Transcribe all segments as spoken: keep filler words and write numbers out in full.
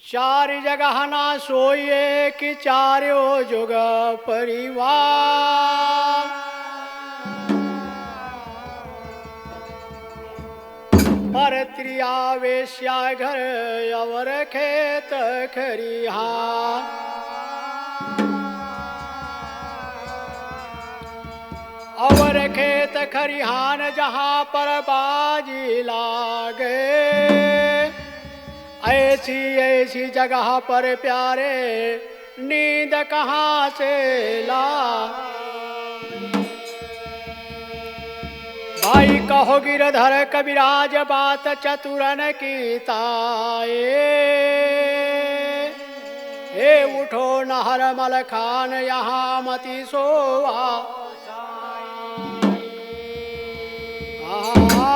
चारि जगह न सोइए कि चार्यो जुग परिवार। परत्रिया वेश्या घर अवर खेत खरिहान। अवर खेत खरिहान जहाँ पर बाजी लागे, ऐसी ऐसी जगह पर प्यारे नींद कहाँ से ला। भाई कहो गिरधर कविराज बात चतुरन की ताए। हे उठो नहर मलखान यहाँ मति सोवा। आए।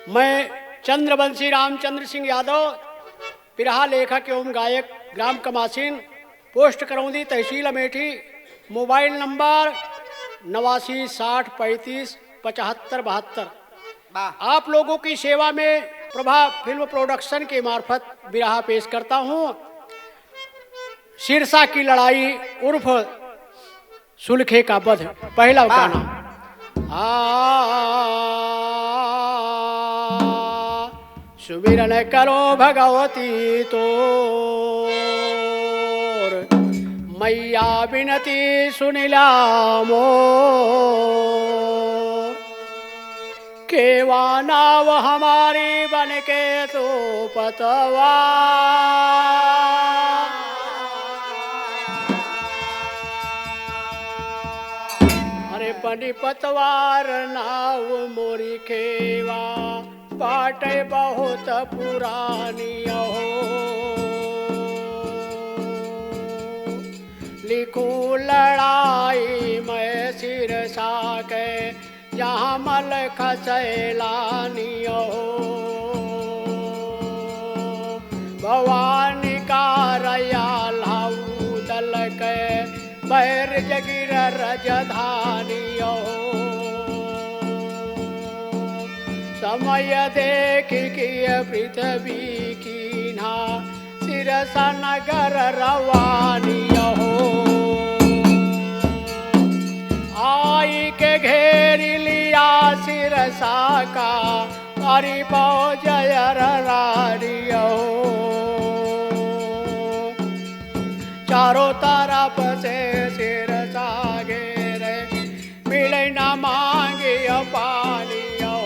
मैं चंद्रवंशी रामचंद्र सिंह यादव, बिरहा लेखक एवं गायक, ग्राम कमासिन, पोस्ट करौंदी, तहसील अमेठी, मोबाइल नंबर नवासी साठ पैंतीस पचहत्तर बहत्तर। वाह। आप लोगों की सेवा में प्रभा फिल्म प्रोडक्शन के मार्फत बिरहा पेश करता हूँ। सिरसा की लड़ाई उर्फ सुलखे का वध, पहला वाह। गाना। आ, सुमिरन करो भगवती तोर, मैया बिनती सुनिला मोर। केवा नाव हमारी बन के तो पतवा। अरे बनी पतवार नाव मोरी केवा, बाटे बहुत पुरानी हो। लिखू लड़ाई मैं सिरसा के, जहाँ मलख सैलानी हो। भवानी का रया लाऊ दल के, बैर जगिर रजधानी हो। समय देखि किय पृथ्वी कीन्हा, सिरसा नगर रवानी हो। आई के घेरि लिया सिरसा का, अरि पहुँच जयर रानी हो। चारों तरफ से सिरसा घेरे, मिले न मांगियो पानी हो।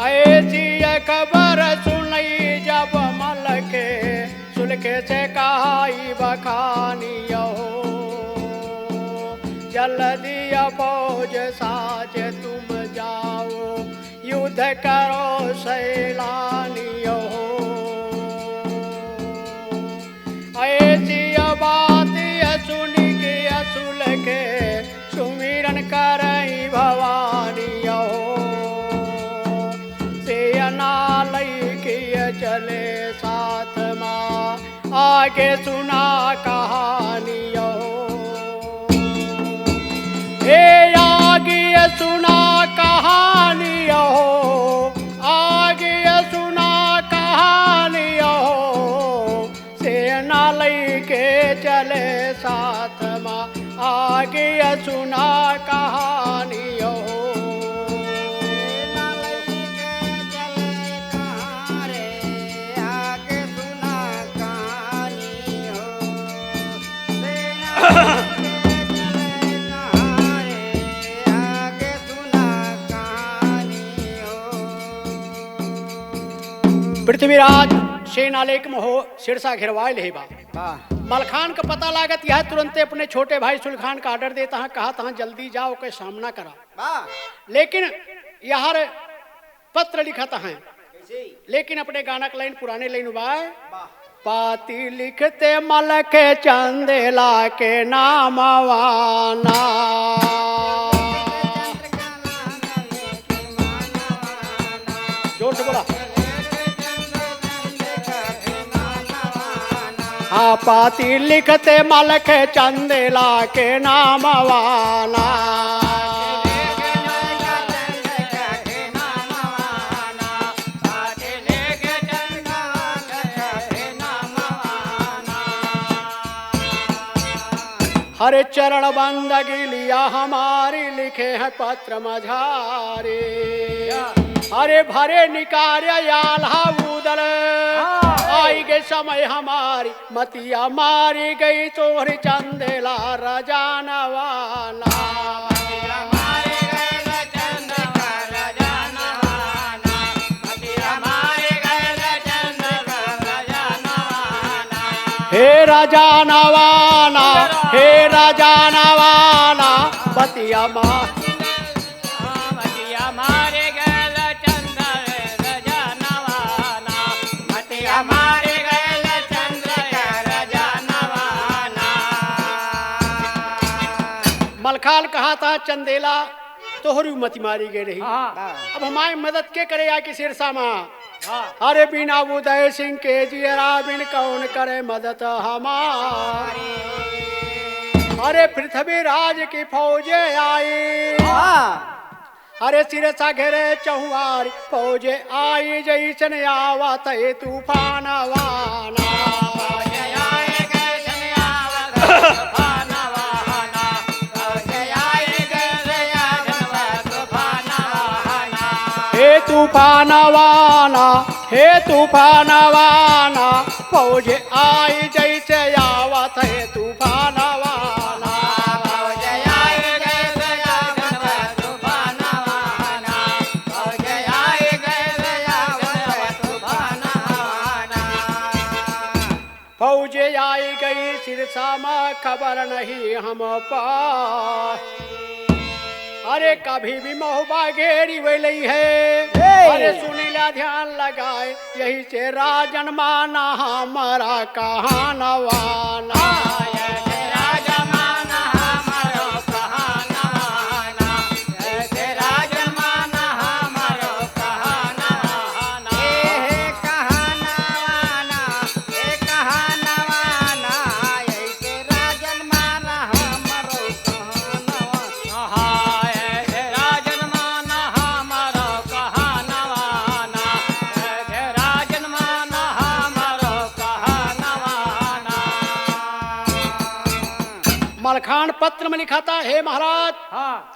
ऐसी ये खबर सुनई जब मलखे, सुलखे से कहाई बखानी हो। जल्दी फौज साज तुम जाओ, युद्ध करो सैलानी हो। ऐसी बात सुनि के सुलखे, सुमिरन करई भवानी हो। सेना लइके चले साथ मा, आगे सुना कहानी हो। हे आगे सुना कहानी हो, आगे सुना कहानी हो। सेना लइके चले साथ मा, आगे सुना कहानी हो। सेना लइके चले कहाँ रे, आगे सुना कहानी हो। सेना लइके चले कहाँ रे, आगे सुना कहानी हो। पृथ्वीराज सेना लेके मोहो सिरसा घेरवाए लेहे बा। वाह। मलखान का पता लागत यह तुरंते अपने छोटे भाई सुलखान का ऑर्डर देता है, कहा तहाँ जल्दी जाओ के सामना करा। वाह। लेकिन यह पत्र लिखत हैं, कैसे? लेकिन अपने गाना का लाइन, पुराने लाइन बा। वाह। पाती लिखते मलखे चंदेला के नामवाना। जोर से बोला। आ पाती लिखते मलखे चंदेला के नामवाना। हरे चरण बंदगी लिया हमारी, लिखे हैं पत्र मझारी। हरे भरे निकारे आल्हा उदल, हाँ। आई गए समय हमारी, मतिया मारी गई तोहरी चंदेला रजानवाना। हे राजा नवाना, हे राजा नवाना, बतिया मा- बतिया मारे गैल चंद्र राजा नवाना, बतिया मारे गैल चंद्र राजा नवाना। मलखान कहा था चंदेला, तोहरी मति मारी गए रही। हाँ। अब हमारी मदद के करे आके सिरसा मा? हाँ। अरे बिना उदय सिंह के जियरा बिन कौन करे मदद हमारी? अरे पृथ्वीराज की फौज आई। हाँ। अरे सिरसा घेरे चहुआर फौज आई, जैसन आवत है तूफान वाना। हे तूफान वाना, हे तूफान वाना, फौज आई जैसे आवत है तूफान वाना। फौज आई गई सिरसा मा, खबर नहीं हम पा। अरे कभी भी महुबा घेरी वैलई है। हे! अरे सुनीला ध्यान लगाए, यही से राजन माना हमारा कहानवाना। मलखान पत्र में लिखा था, हे महाराज, हाँ।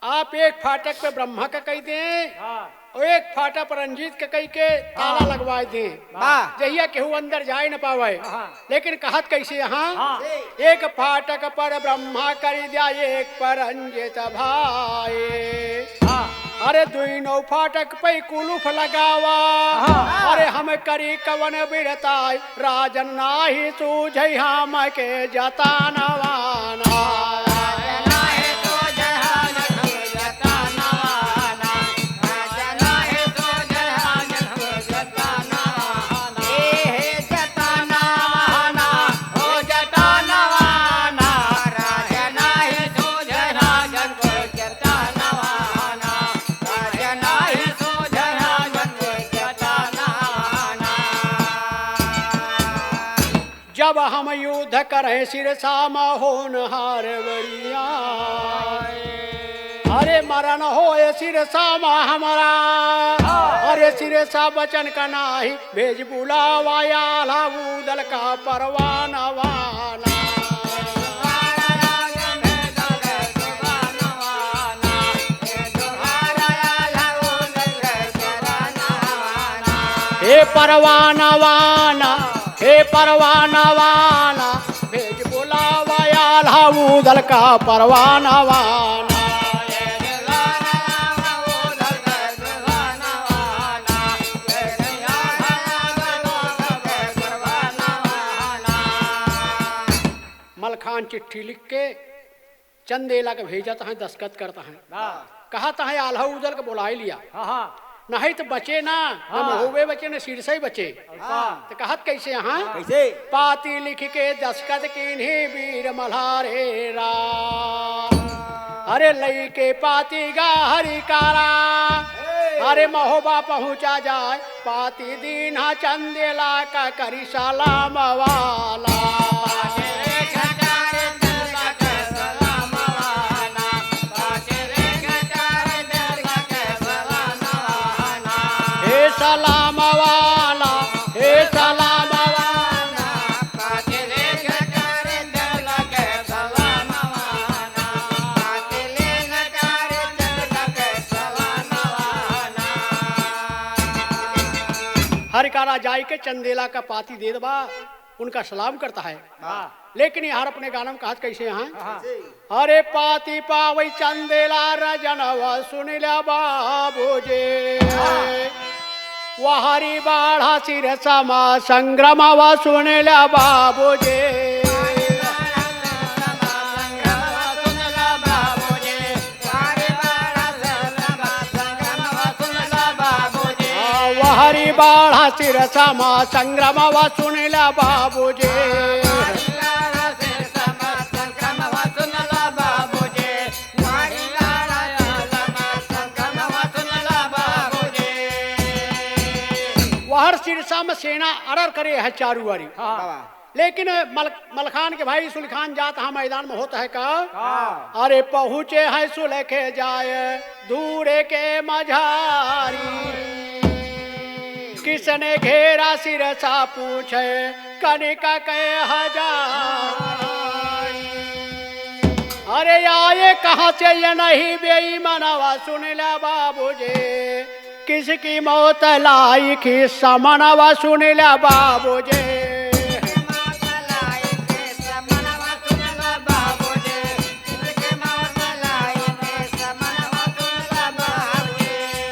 आप एक फाटक पे ब्रह्मा का कही दें, हाँ। और एक फाटक पर रंजीत का कही के ताला हाँ। लगवाए दें। वाह। जहिया केहू अंदर जाए न पावे। हाँ। लेकिन कहत कैसे यहाँ? हाँ। एक फाटक पर ब्रह्मा करी दिया, एक पर रंजीत भाई। हाँ। अरे दुइनो फाटक पे कुलूफ लगावा। हाँ। अरे हम करी कवन बिरताई, राजन नाही सूझै हमके जतनवाना। जब हम युद्ध करें सिरसा मा होनहार बरिया। अरे मरण होए सिरसा मा हमारा। अरे सिरसा बचन का नाही भेज बुलावा आल्हा उदल का परवानवाना। हे परवानवाना, हे परवानवाना, भेज बुलावा आल्हा उदल का परवानवाना। मलखान चिट्ठी लिख के चंदेला के भेजत हैं, दस्तखत करत हैं। हाँ। कहत हैं, आल्हा उदल के बुलाए लिया। हाँ, हाँ। नहीं तो बचे ना, हाँ। न महुवे बचे, न सिरसई बचे। हाँ। तो कहत कैसे यहाँ? कैसे? पाती लिख के दस्तखत कीन्ही वीर मल्हारे राम। अरे लइके पाती गा हरिकारा। अरे महोबा पहुँचा जाए, पाती दीन्हा चंदेला का करी सलाम वाला। हे सलाम वाला, हे सलाम वाला। हरिकारा जाई के चंदेला का पाती देत बा, उनका सलाम करता है। हाँ। लेकिन यार अपने गाना में कहत कैसे हैं? हाँ। अरे पाती पावै चंदेला रजनवा सुन ल्या बाबूजी। हाँ। वहरी बाढ़ा सिरसा मा संग्रामवा सुन ल्या बाबूजी। आ, वहरी बाढ़ा सिरसा मा संग्रामवा सुन ल्या बाबूजी। वहर सिरसा में सेना अड़र करे है चारू वारी। हाँ। लेकिन मल-, मलखान के भाई सुलखान जात हा मैदान में होत है का? हाँ। अरे पहुँचे हैं सुलखे जाए दूरे के मझारी। किसने घेरा सिरसा पूछे कनिका के हजार। अरे आए कहाँ से ये नहीं बेईमानवा सुन ल्या बाबूजी। किसकी मौत लाई खिस्सा मनवा सुन ल्या बाबूजी।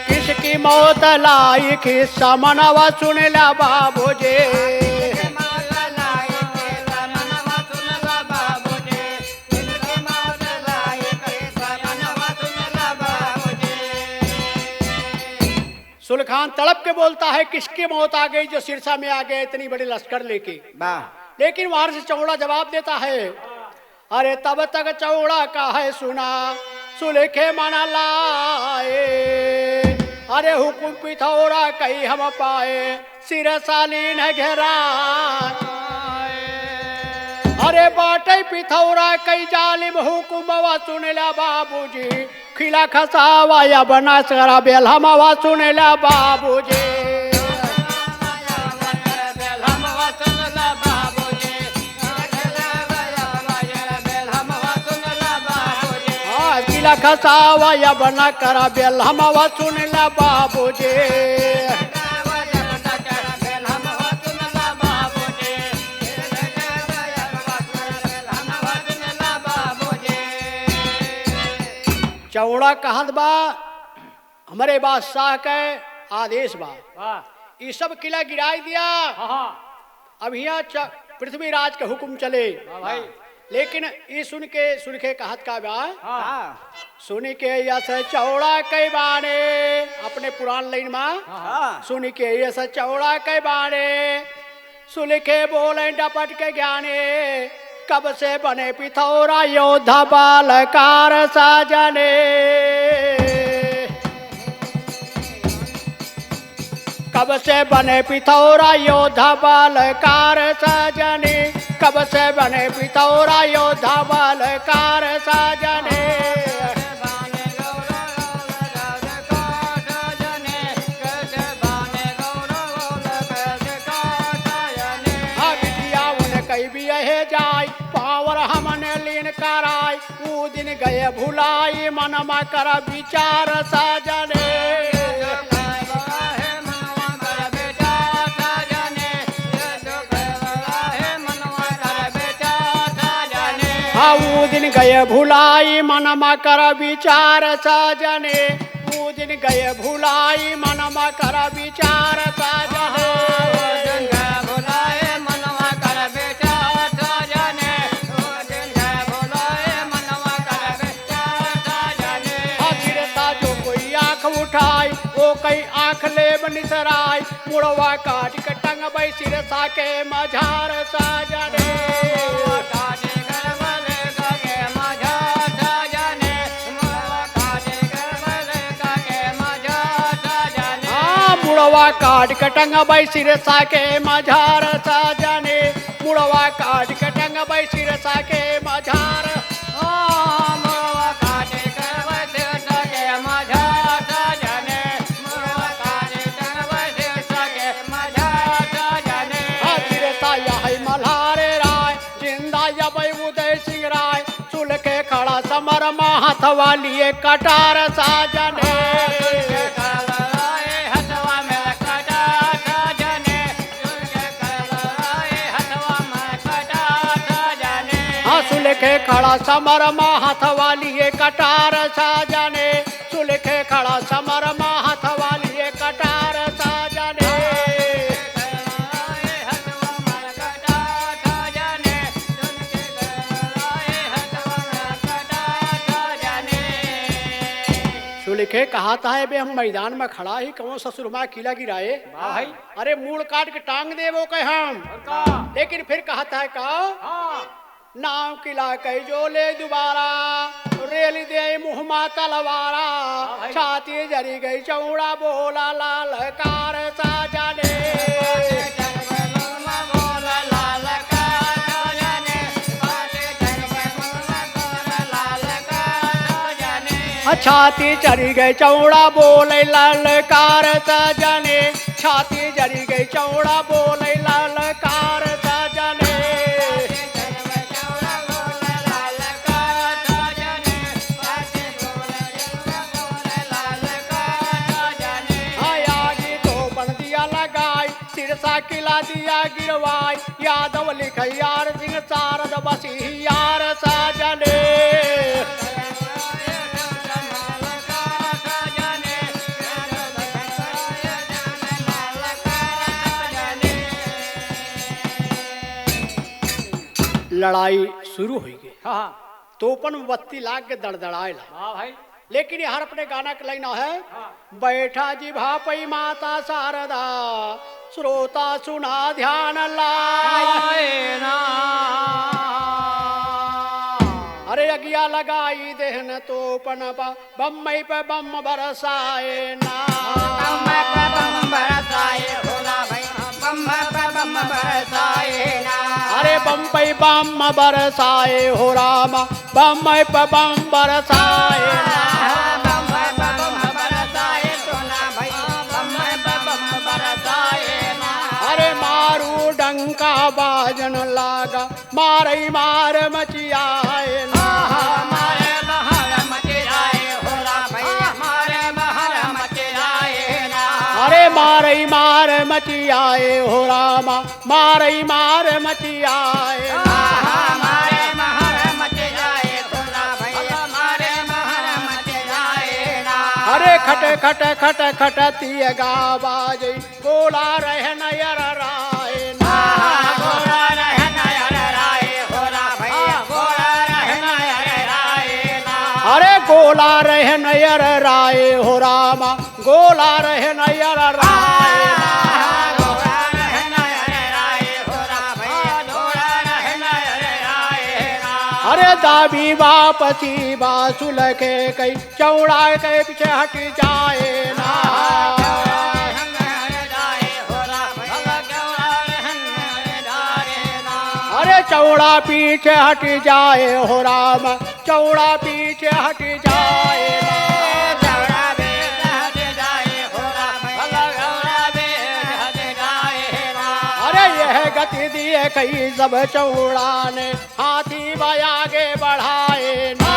किसकी मौत लाई खिस्सा मनवा सुन ल्या बाबूजी। सुलखान तड़प के बोलता है, किसकी मौत आ गई जो सिरसा में आ गए इतनी बड़ी लश्कर लेके? वाह। लेकिन वहां से चौड़ा जवाब देता है, अरे तब तक चौड़ा का है सुना, सुलखे मन लाए। अरे हुकुम पिथौरा कई हम पाए, सिरसा लीन घेरा। अरे बाटै पिथौरा कई जालिम हुकुमवा सुन ल्या बाबूजी। खिला खसावा या बना सरा बेलहमवा सुन ल्या बाबूजी। हाँ, खिला खसावा या बना करा बेलहमवा सुन ल्या बाबूजी। चौड़ा कहत बा, हमरे बादशाह के आदेश बा। वाह। ई सब किला गिराई दिया। हाँ, हाँ। अब हियाँ च-, पृथ्वीराज के हुकुम चले। हाँ भाई। लेकिन ई सुन के, सुन के कहत का बा? हाँ। सुन के यस चौड़ा कै बाने, अपने पुरान लाइन मा। हाँ। सुन के यस चौड़ा कै बाने, सुलखे बोले डपट के ज्ञाने, कब से बने पिथौरा योद्धा बलकार साजने। कब से बने पिथौरा योद्धा बलकार साजने, कब से बने पिथौरा योद्धा बलकार साजने। हाँ, बिटिया उन कई बियहे जाय, पावर हमने लीन कराय। ऊ दिन गए भुलाई, मनमा कर विचार साजने। हाँ, ऊ दिन गए भुलाई, मनमा कर विचार साजने। ऊ दिन गए भुलाई, मनमा कर विचार साजने। हाँ, सिरसा जो कोई आँख उठाई, ओ कई आँख लेब निसराई, मुड़वा काट के टंगबै सिरसा के मझार साजने। काट के टंगबै सिरसा के मझार साजने, मुड़वा काट के टंगबै सिरसा के मझार। हाँ, मुड़वा काट के टंगबै सिरसा के मझार साजने, मुड़वा काट के टंगबै सिरसा के मझार साजने। हाँ, सिरसा यही मल्हार राय, जिंदा यबै उदय सिंह राय, सुलखे खड़ा समर मा हथवा लिए कटार साजने। हाँ, सुलखे खड़ा समर मा हथवा लिए कटार साजने, सुलखे खड़ा समर मा हथवा लिए कटार साजने। सुलखे कहत है, बे हम मैदान मा खड़ा ही, कौन ससुर मा किला गिराए? वाह भाई। अरे मूड़ काट के टांग देबो कहे हम। और का? लेकिन फिर कहत है का? हाँ। नाव किला कई जो ले दुबारा, रेल दे मुँह मा तलवारा। हाँ भाई। छाती जरी गई चौड़ा बोला ललकार साजने। छाती चढ़ी गई चौड़ा बोले ललकार साजने, छाती चढ़ी गई चौड़ा बोले ललकार साजने। हाँ, आगी तो बन दिया लगाई, सिरसा किला दिया गिरवाई, यादव लिख यार सिंह सारद बसी यार साजने। लड़ाई शुरू हुई गई। हाँ, हाँ। तोपन बत्ती लाग के दड़दड़ाए ला। वाह भाई। लेकिन यार अपने गाना के लाइन है, हाँ। बैठा जी भापई माता शारदा, श्रोता सुना ध्यान लाए ना। अरे अगिया लगाई देहन तोपन बा, बम्मई पे बम बरसाए ना। बम्मई पे बम बरसाए हो ना भाई, बम्मई पे बम बरसाए ना। अरे बम्मई बम बरसाए हो रामा, बम्मई पे बम बरसाए ना। अरे मारू डंका बाजन लागा, मारई मार मचियाए ना। अरे मारई मार मचियाए हो रामा, मारई मार मचियाए। अरे खट खट खट खट तियगा बाजई, गोला रहे नयर राय ना। अरे गोला रहे नयर राय हो रामा, गोला रहे नयर राय। अरे दाबी वापसी बा सुलखे कई, चौड़ा के पीछे हट जाए ना। अरे चौड़ा पीछे हट जाए हो राम, चौड़ा पीछे हट जाए ना। अरे यह गति दिए कई सब चौड़ा ने, हाथी बा आगे बढ़ाए ना।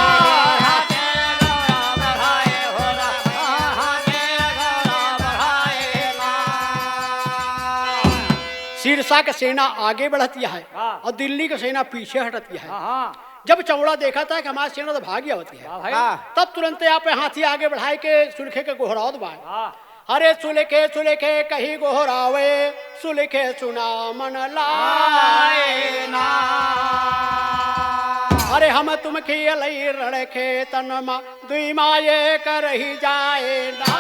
सिरसा के सेना आगे बढ़तिया है हाँ। और दिल्ली के सेना पीछे हटतिया है। हाँ, हाँ। जब चौड़ा देखा था कि हमारी सेना तो भागी आवती है, वाह भाई। हाँ। तब तुरंत यहाँ पे हाथी आगे बढ़ाए के सुलखे के गोहरावत बा। हाँ। अरे सुलखे सुलखे कही गोहरावे, सुलखे सुना मन लाए ना। अरे हम तुम खेलई रण खेतन मा, दुई माये करही जाए ना।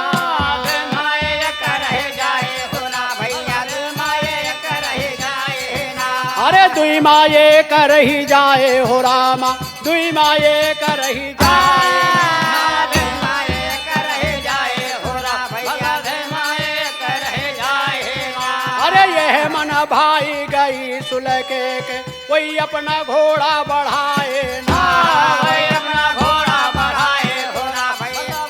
अरे दुई माये करही जाए हो रामा, दुई माये करही जाए। है मन भाई गई सुलखे के, वही अपना घोड़ा बढ़ाए ना। हाँ, वही अपना घोड़ा बढ़ाए हो राम,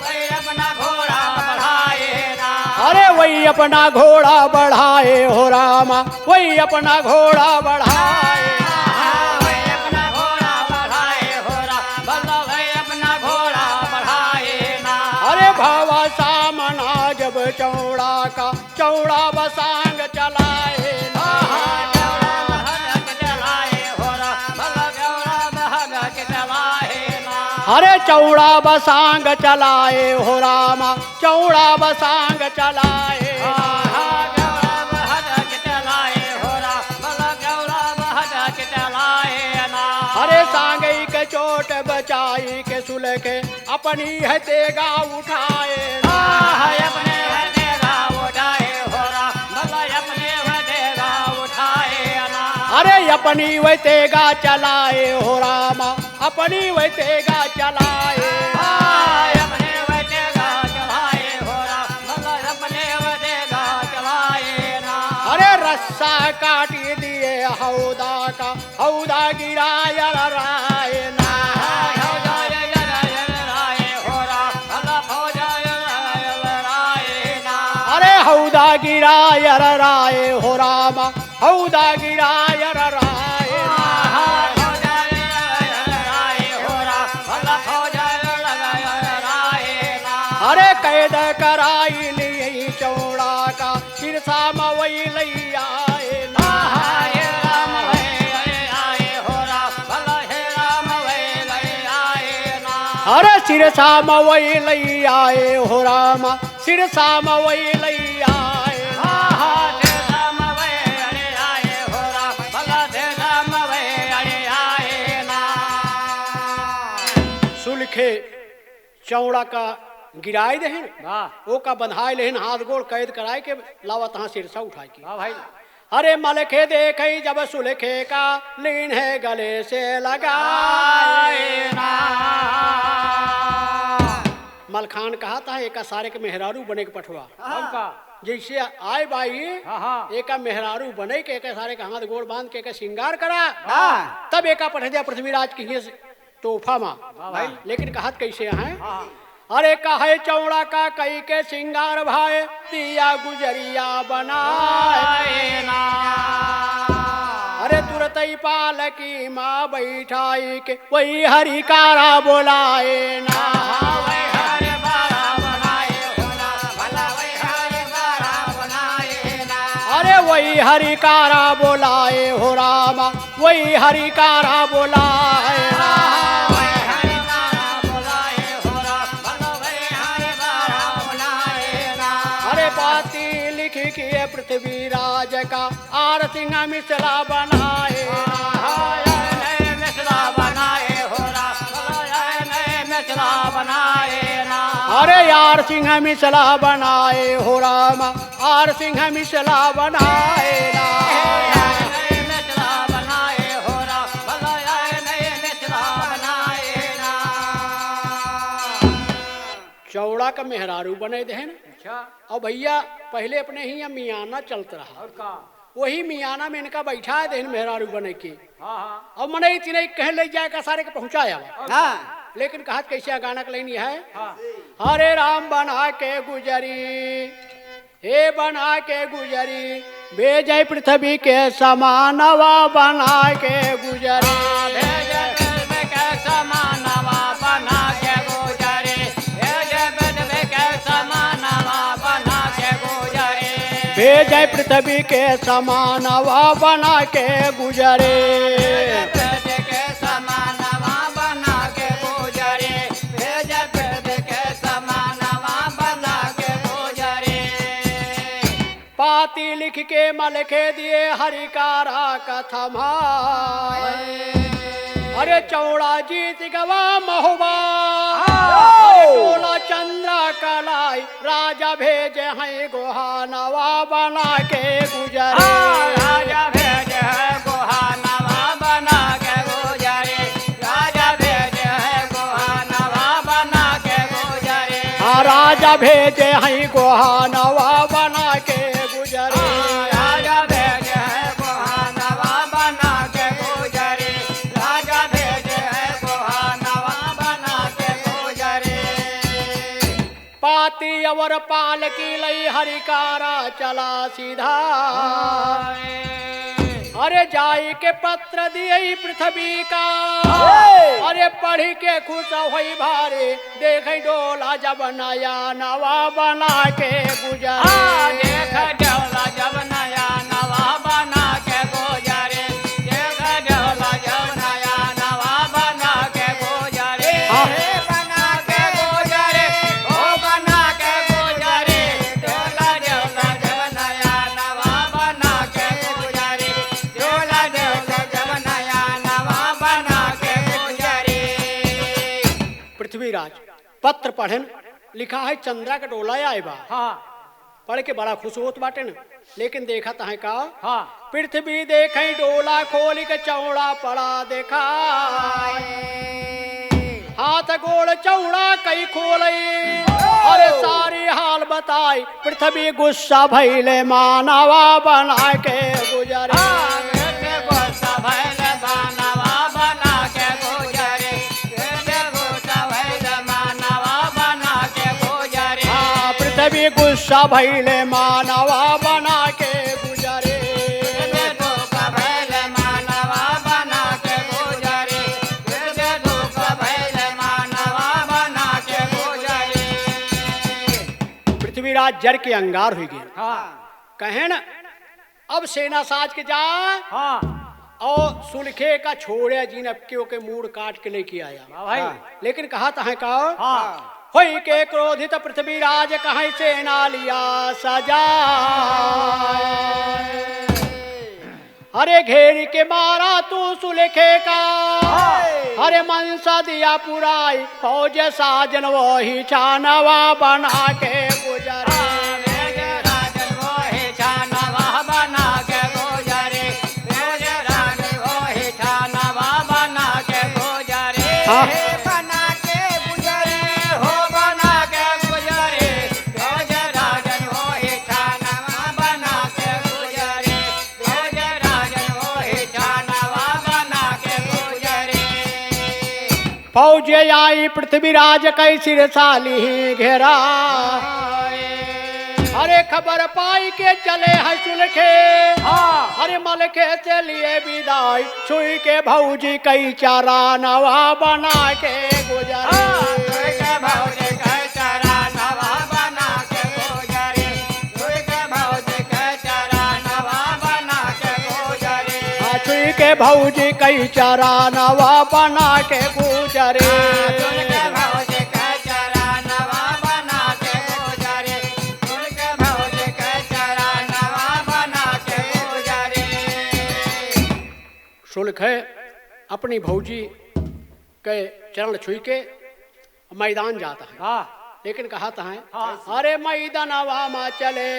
वही अपना घोड़ा बढ़ाए ना। अरे वही अपना घोड़ा बढ़ाए हो रामा, वही अपना घोड़ा बढ़ाए। हाँ, वही अपना घोड़ा बढ़ाए हो राम, वही अपना घोड़ा बढ़ाए ना। अरे भावा सामना जब चौड़ा का चौड़ा बसांग चलाए ना। आहा, चौड़ा बहंग चलाए हो राम, भला चौड़ा बहंग चलाए ना। अरे चौड़ा बसांग चलाए हो रामा, चौड़ा बसांग चलाए ना। आहा, चौड़ा बहंग चलाए हो राम, भला चौड़ा बहंग चलाए ना। अरे सांगई के चोट बचाई के सुलखे अपनी है तेगा उठाए ना। आह, अपने है तेगा उठाए हो राम, भला अपने है तेगा उठाए ना। अरे अपनी वह तेगा चलाए हो रामा, अपनी वह तेगा चलाए। आह, अपने वह तेगा चलाए हो राम, भला अपने वह तेगा चलाए ना। अरे रस्सा काटी दिए हौदा का, हौदा गिराय राय ना। अरे हौदा गिराय राय हो राम, हौदा गिराय राय ना। अरे कैद कराई ली चौड़ा का, सिरसा मवई लई आए ना। आहा, हे राम, हे, हे, आए हो राम, भला हे राम, हे, लई आए ना। अरे सिरसा मवई लई आए हो राम, सिरसा मवई लई आए ना। आहा, सिरसा मवई अरे आए हो राम, भला सिरसा मवई अरे आए ना। सुलखे चौड़ा का गिराए देहिन, वाह। ओका बंधाए लेहिन, हाथ गोड़ कैद कराए के लावत हाँ सिरसा उठाए के। वाह भाई। अरे मलखे देखई जब सुलखे का, लीन है गले से लगाए ना। मलखान कहत है एका सारे के मेहरारू बने के पठवा। हमका। जैसे आए बाई, हाँ, हाँ। एका मेहरारू बने के, एका सारे के हाथ गोड़ बांध के एका श्रृंगार करा। हाँ। तब एका पठे दिया पृथ्वीराज के हियाँ से तोहफा मा। वाह भाई। लेकिन कहत कैसे हैं? हाँ। अरे कहे चौड़ा का कई के सिंगार भाई, दिया गुजरिया बनाए ना। अरे तुरतई पालकी मा बैठाई के वही हरिकारा बोलाए ना। हाँ, वही हरिकारा बोलाए हो ना, भला वही हरिकारा बोलाए ना। अरे वही हरिकारा बोलाए हो रामा, वही हरिकारा बोलाए। अरे पाती लिखी के पृथ्वीराज का आर सिंह मिसला बनाए। अरे आर सिंह मिसला बनाए हो राम, आर सिंह मिसला बनाए ना। चौड़ा का मेहरारू बने देहन। अच्छा। और भैया, पहले अपने ही यहाँ मियाना चलत रहा। और का? वही मियाना में इनका बैठा देहन मेहरारू बने के। हाँ, हाँ। और मनई तिनई कहे ले जाए का सारे के पहुँचाया। और हाँ। का? लेकिन कहत कैसे गाना के लाइन है? हाँ। हरे राम बना के गुजरी, हे बना के गुजरी, भेजै पृथ्वी के समानवा बना के गुजरी। हाँ, भेजै पृथ्वी के समानवा बना के गुजरी, भेजै पृथ्वी के समानवा बना के गुजरी। भेजै पृथ्वी के समानवा बना के गुजरी। भेजै पृथ्वी के समानवा बना के गुजरी। भेजै पृथ्वी के समानवा बना के गुजरी। पाती लिख के मलखे दिए हरिकारा कथमा। अरे चौड़ा जीत गवा महुआ। हाँ। अरे टोला चंद्रा कलाई राजा भेजे हैं गोहानवा बना के गुजरे। हाँ, राजा भेजे हैं गोहानवा बना के गुजरे। राजा भेजे हैं गोहानवा बना के गुजरे। हाँ, राजा भेजे हैं गोहानवा बना के गुजरे। हाँ, राजा भेजे अवर पालकी लई हरिकारा चला सीधा। अरे जाई के पत्र दिए पृथ्वी का। अरे पढ़ी के खुश होई भारी, देखै डोला जब नया नवा बना के गुजरे। हाँ, देखै डोला जब नया नवा बना के गुजरे। देखै डोला जब नया नवा बना के गुजरे। हाँ। बना के गुजरे, ओ बना के गुजरे। डोला डोला जब नया नवा बना के गुजरे। डोला डोला जब नया नवा बना के गुजरे। पृथ्वीराज पत्र पढ़न, लिखा है चंद्रा का डोला आए बा। हाँ। पढ़ के बड़ा खुश होत बाटेन, लेकिन देखत हैं का? हाँ। पृथ्वी देखै डोला खोलि के चौड़ा पड़ा देखाई। हाथ गोड़ चौड़ा कई खोलई, अरे सारी हाल बताई। पृथ्वी गुस्सा भइले मानवा बना के गुजरे। हाँ, पृथ्वी गुस्सा भइले मानवा बना के गुजरे। पृथ्वी गुस्सा भइले मानवा बना के गुजरे। हाँ, पृथ्वी गुस्सा भइले मानवा बना के गुजरे। पृथ्वी दुख भइले मानवा बना के गुजरे। पृथ्वी दुख भइले मानवा बना के गुजरे। पृथ्वीराज जर के अंगार हुई गए। हाँ। कहेन अब सेना साज के जा। हाँ। और सुलखे का छोड़े जिन, अब के ओके मूड़ काट के लेके आया। वाह भाई। हाँ। लेकिन कहत हैं का? हाँ। होई के क्रोधित पृथ्वीराज कहै सेना लिया सजा। अरे घेर के मारा तू सुलखे का। हाँ। अरे मनसा दिया पुराई, फौज साजन वही छानवा बना के गुजरे। राजन वही छानवा बना के गुजरे। राजन वही छानवा बना के गुजरे। हाँ। बना के गुजरे, हो बना के गुजरे। राजन वही छानवा बना के गुजरे। राजन वही छानवा बना के गुजरे। फौज आई पृथ्वीराज कै सिरसा लिहि घेरा। अरे खबर पाई के चले हैं सुलखे। हाँ। अरे मलखे से लिए विदाई, छुई के भौजी कै चरानवा बना के गुजरे। हाँ, छुई के भौजी कै चरानवा बना के गुजरे। छुई के भौजी कै चरानवा बना के गुजरे। हाँ, छुई के भौजी कै चरानवा बना के गुजरे। हाँ, छुई के भौजी कै चरानवा बना के गुजरे। छुई के भौजी कै चरानवा बना के गुजरे। सुलखे अपनी भौजी के चरण छुई के मैदान जात हैं। हाँ। लेकिन कहत हैं, हाँ। अरे मैदानवा मा चले,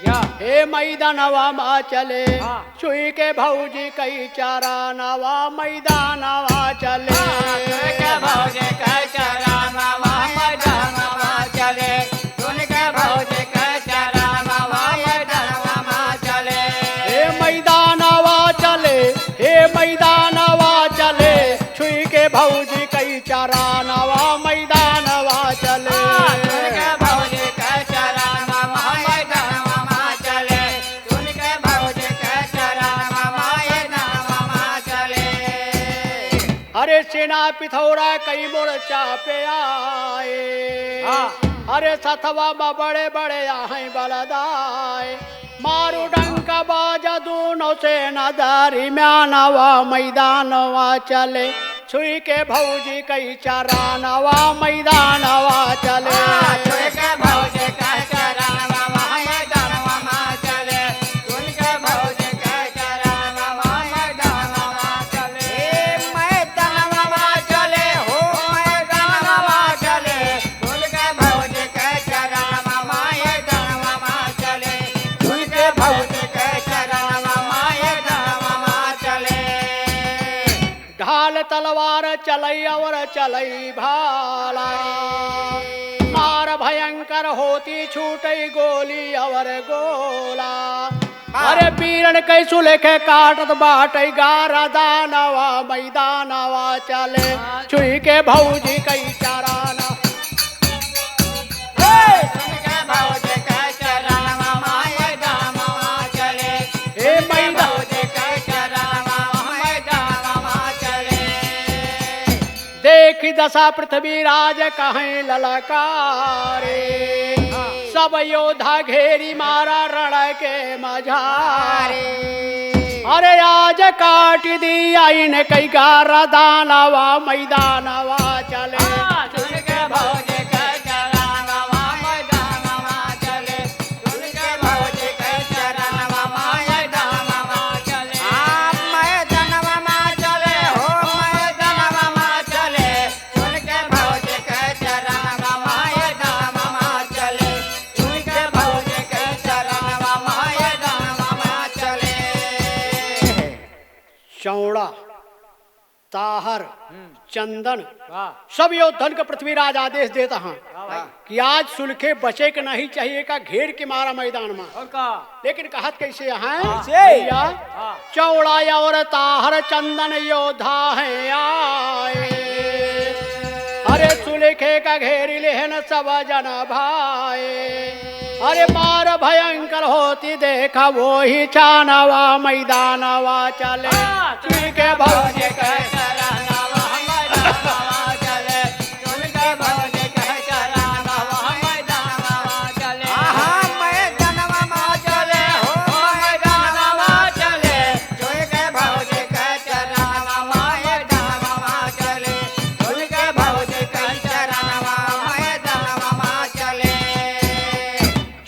या। हे मैदानवा मा चले, हाँ। छुई के भौजी कै चरानवा मैदानवा चले। हाँ, छुई के भौजी कै चरानवा मैदानवा चले। सुन के भौजी कै चरानवा मैदानवा चले। हे मैदानवा चले, हे मैदानवा चले, छुई के भौजी कै चरानवा मैदानवा चले। हाँ, सुन के भौजी कै चरानवा मैदानवा चले। सुन के भौजी कै चरानवा मैदानवा चले। अरे सेना पिथौरा कई मोर्चा पे आए। हाँ। अरे सथवा मा बड़े बड़े आहै बलदाए। मारू डंका बाजा दूनो सेना दरम्यानवा मैदानवा चले। छुई के भौजी कै चरानवा मैदानवा चले। हाँ, छुई के भौजी कै चरानवा मैदानवा मा चले। छुई के भौजी कै चरानवा मैदानवा चले। ए मैदानवा मा चले, हो मैदानवा मा चले। छुई के भौजी कै चरानवा मैदानवा मा चले। छुई के भौजी कै चरानवा मैदानवा मा चले। ढाल तलवार चलई और चलई भाला। मार भयंकर होती छूटई गोली और गोला। हाँ। अरे पीरन कै सुलखे काटत बाटई गारदानवा मैदानवा चले। हाँ। छुई के भौजी कै चराना। हे! दसा पृथ्वीराज कहें ललकारे। सब योद्धा घेरी मारा रण के मझारे। अरे आज काट दिया इनकै गरदनवा, मैदानवा चले। चौड़ा, ताहर, हम्म। चंदन, वाह। सब योद्धन के पृथ्वीराज आदेश देत हैं वाह भाई। कि आज सुलखे बचे के नहीं चाहिए, का घेर के मारा मैदान में। और का? लेकिन कहत कैसे हैं? हाँ। कैसे? भैया, हाँ। चौड़ा और ताहर चंदन योद्धा हैं आए। अरे सुलखे का घेरी लेहन सब जन भाए। अरे मार भयंकर होती देखा वही छानवा मैदानवा चले। हाँ। चुई के भौजी के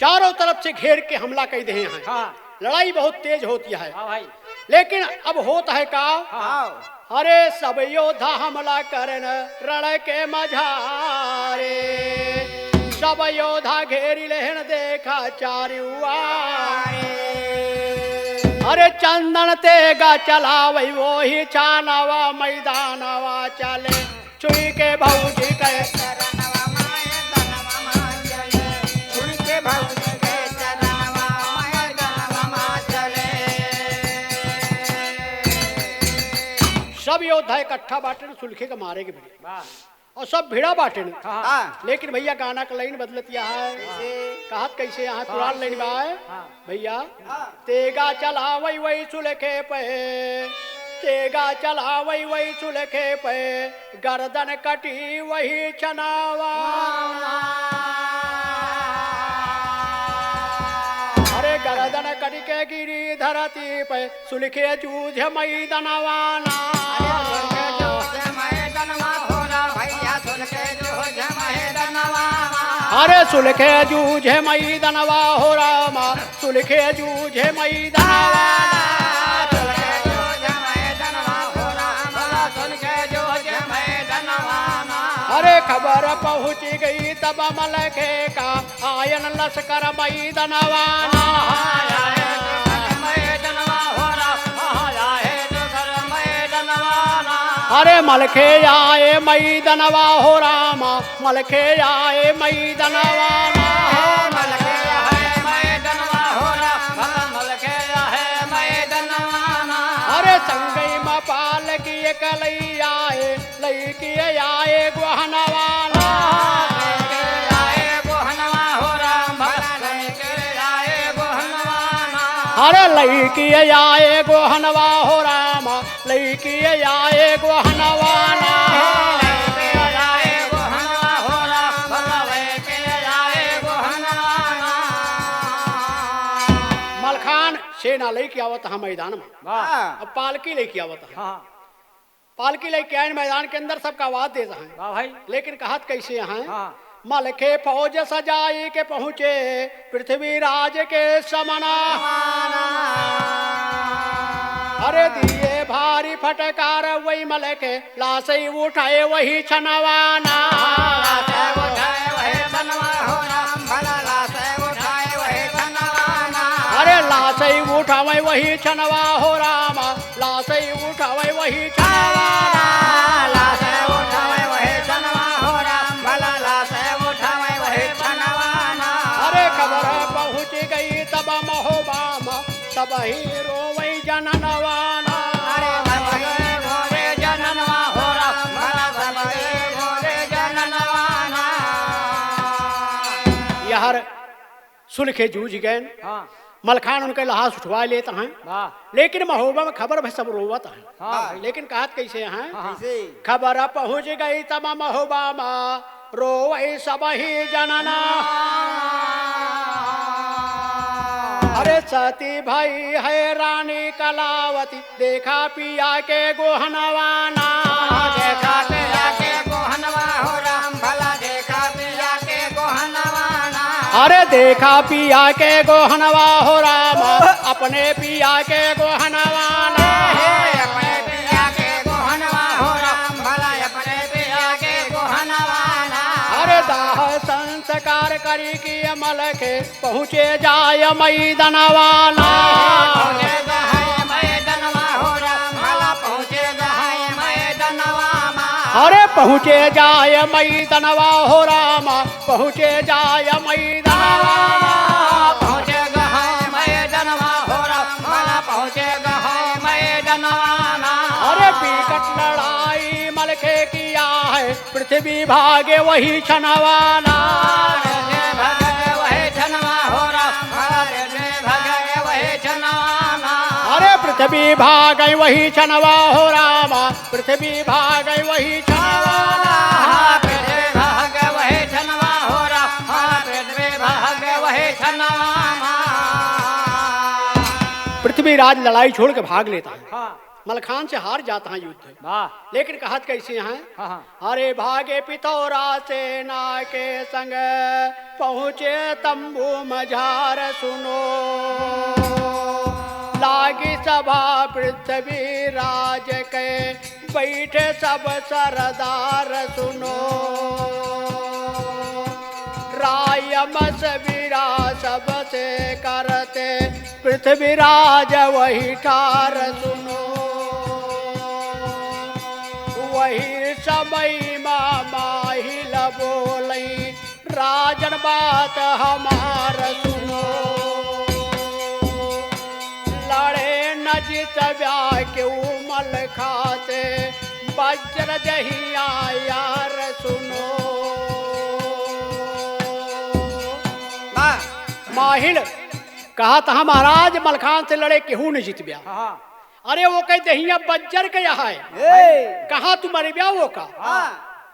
चारों तरफ से घेर के हमला कइ देहे हैं। हाँ। लड़ाई बहुत तेज होती है। हाँ भाई। लेकिन अब होत है का? हाँ। अरे सब योद्धा हमला करन रण के मझारे, सब योद्धा घेरी लेहन देखा चारिउ आरे। अरे चंदन तेगा चलावै वही छानवा मैदानवा चले। चुई के भौजी के चरणवा माय दनवा माय चले। चुई के भौजी के चरणवा माय दनवा माय चले। सब योद्धा इकट्ठा बाटेन सुलखे के मारे के भिड़े। वाह। और सब भिड़ा बाटेन। हाँ। हाँ। लेकिन भैया गाना का लाइन बदलत या है। कैसे? कहत कैसे यहाँ हाँ, पुरान लाइन बा है। हाँ। भैया, हाँ। तेगा चलावै वही सुलखे पे, तेगा चलावै वही सुलखे पे, गर्दन कटी वही छनवा। अरे गर्दन कटि के गिरी धरती पे, सुलखे जूझे मैदनवा ना। अरे सुलखे जूझे मैदनवा हो रा भैया, सुलखे जूझे मैदनवा ना। अरे सुलखे जूझे मैदनवा हो रामा, सुलखे जूझे मैदनवा। सुलखे जूझे मैदनवा हो रामा, सुलखे जूझे मैदनवा ना। अरे खबर पहुँच गई तब मलखे का, आयन लश्कर मैदनवा ना। आए लश्कर मैदनवा हो रामा, आए लश्कर मैदनवा ना। अरे मलखे आए मैदनवा हो रामा, मलखे आए मैदनवा ना। मलखे आए मैदनवा हो रामा, मलखे आए मैदनवा ना। अरे संगई मा पालकी एक लई आए, लइके आए गोहनवा ना। लइके आए गोहनवा हो राम भला, लइके आए गोहनवा ना। अरे लइके आए गोहनवा हो राम, लइके आए गोहनवा ना। लइके आए गोहनवा हो राम भला, लइके आए गोहनवा ना। मलखान सेना लइके आवत है मैदान मा। वाह। अब पालकी लइके आवत है। हाँ। पालकी लइके आइन मैदान के अंदर, सबका आवाज देत हैं। वाह भाई। लेकिन कहत कैसे हैं? हाँ। मलखे फौज सजाई के पहुँचे पृथ्वीराज के समना। अरे दिए भारी फटकार वही मलखे, लासई उठाए वही छनवा ना। लासई उठाए वही छनवा हो राम भला, लासई उठाए वही छनवा ना। अरे लासई उठावे वही छनवा हो रामा, लासई उठावे वही छनवा ना। लासई उठावे वही छनवा हो राम भला, लासई उठावे वही छनवा ना। अरे खबर पहुँच गई तब महोबा मा, तब ही रोवै जननवा ना। अरे तब ही रोवै जननवा हो राम भला, तब ही रोवै जननवा ना। यहर सुलखे जूझ गएन। हाँ। मलखान उनके लहास उठवा लेत हैं। वाह। लेकिन महोबा में खबर भई सब रोवत हैं। हाँ भाई। लेकिन कहत कैसे हैं? हाँ, हाँ। कैसे? खबर पहुँच गई तब महोबा मा, रोवै सबही जनना। अरे सती भई है रानी कलावती, देखा पिया के गोहनवा ना। देखा पिया के गोहनवा हो राम, भला देखा पिया के गोहनवा ना। अरे देखा पिया के गोहनवा हो राम, अपने पिया के गोहनवा ना। हे, अपने पिया के गोहनवा हो राम, भला अपने पिया के गोहनवा ना। अरे दाह संस्कार करी कि मलखे पहुँचे जाय मैदनवा ना। पहुँचे जाय मैदनवा हो राम, भला पहुँचे जाय मैदनवा मा। अरे पहुँचे जाय मैदनवा हो राम, पहुँचे जाय मैदनवा मा। पहुँचे जाय मैदनवा हो राम, भला पहुँचे जाय मैदनवा मा। अरे बिकट लड़ाई मलखे किया है, पृथ्वी भागे वही छनवा ना। पृथ्वी भागे वही छनवा हो राम, पृथ्वी भागे वही छनवा ना। अरे पृथ्वी भागे वही छनवा हो राम, पृथ्वी भागे वही छनवा ना। पृथ्वी भागे वही छनवा हो राम, पृथ्वी भागे वही छनवा ना। पृथ्वीराज लड़ाई छोड़ के भाग लेता है। हाँ। मलखान से हार जाता है युद्ध। वाह। लेकिन कहत कैसे हैं? हाँ, हाँ। अरे भागे पितौरा सेना के संग, पहुँचे तंबू मझार सुनो। लागी सभा पृथ्वीराज के, बैठे सब सरदार सुनो। राय मशविरा सबसे करते, पृथ्वीराज वही ठार सुनो। वही समय मा माहिल बोलई, राजन बात हमार सुनो। लड़े न जितब्या केहू मलखा से, बज्र देहिया यार सुनो। वाह। माहिल कहत ह महाराज, मलखान से लड़े केहू न जितब्या। हाँ, हाँ। अरे ओके देहिया बज्जर के यहाँ है। ए। कहाँ तू मरब्या ओका? हाँ।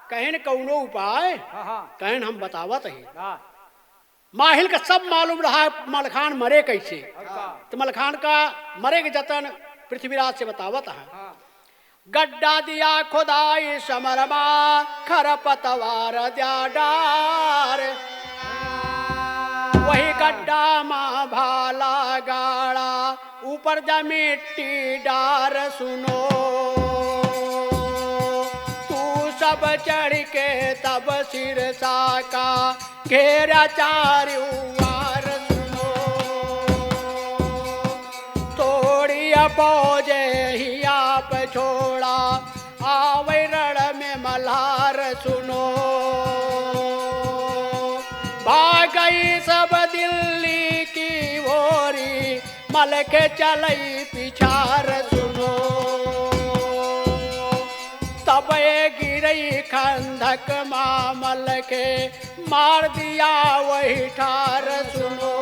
कहेन कौनो उपाय? हाँ, हाँ। कहेन हम बतावत ही। हाँ। माहिल का सब मालूम रहा मलखान मरे कैसे। अच्छा। तो मलखान का मरे के जतन पृथ्वीराज से बतावत है। हाँ। गड्ढा दिया खुदाई समर मा, खरपतवार द्या डार। वही गड्ढा मा भाला गाड़ा, ऊपर जा मिट्टी डार सुनो। तू सब चढ़ के तब सिरसा का घेरा चारू वार सुनो। तोड़िया पौजे ही आप छोड़ा, आवे रण में मल्हार सुनो। भागई सब दिल्ली की ओरी, मलखे चलई पिछार सुनो। तब ए गिरई खंधक मा मलखे, मार दिया वही ठार सुनो।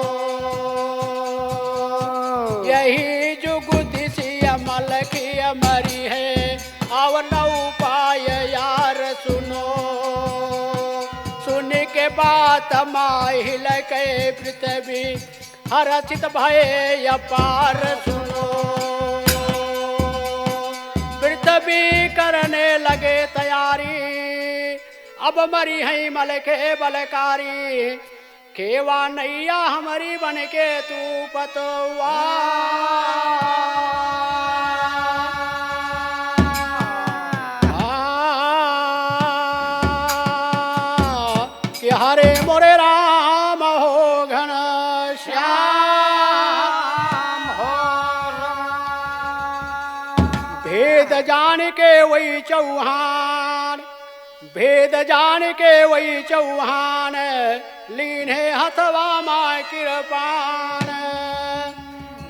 यही जुग दिसिया मलखिया मरी है, अवन उपाय यार सुनो। सुनि के बात माहिल के पृथ्वी, हरषित भये अपार सुनो। पृथ्वी करने लगे तैयारी, अब मरिहैं मलखे बलकारी। खेवा नैया हमरी बन के तू पतवा। कि हरे मोरे राम हो घनश्याम हो राम। भेद जान के वही चौहान, भेद जान के वही चौहान, लीन्हे हथवा मा कृपान।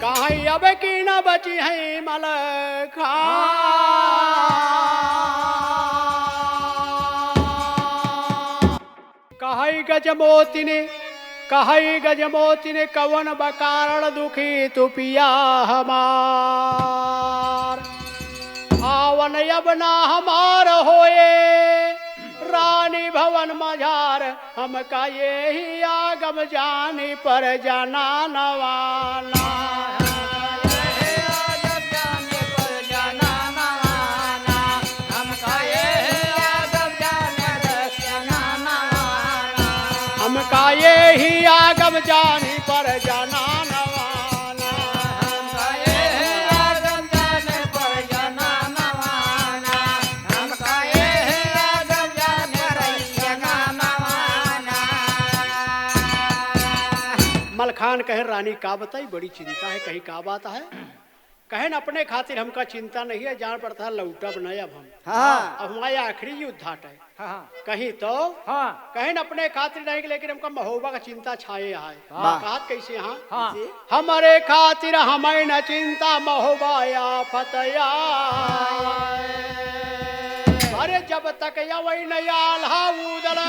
कहीं अब की न बचिहैं मलखान। कहै गज मोतिन कहइ गज मोतिन कवन बा कारण दुखी तू पिया हमार। आवन अब ना हमार होए रानी भवन मझार, हमका यही आगम जानी पर जनानवाना। हमका यही आगम जानी पर जनानवाना। मलखान कहे, रानी का बताई, बड़ी चिंता है, कही का बात है? कहेन, अपने खातिर हमका चिंता नहीं है, जान पड़त है लौटब न अब हम। हाँ। अब हमारे आखिरी युद्ध हाट है। हाँ, हाँ। कहीं तो हाँ। कहेन, अपने खातिर नहीं, लेकिन हमका महोबा का चिंता छाए है। वाह। कहत कैसे हाँ? हाँ। हमरे खातिर हमें न चिंता महोबा आफत आए। अरे जब तक अवइ न आल्हा उदल,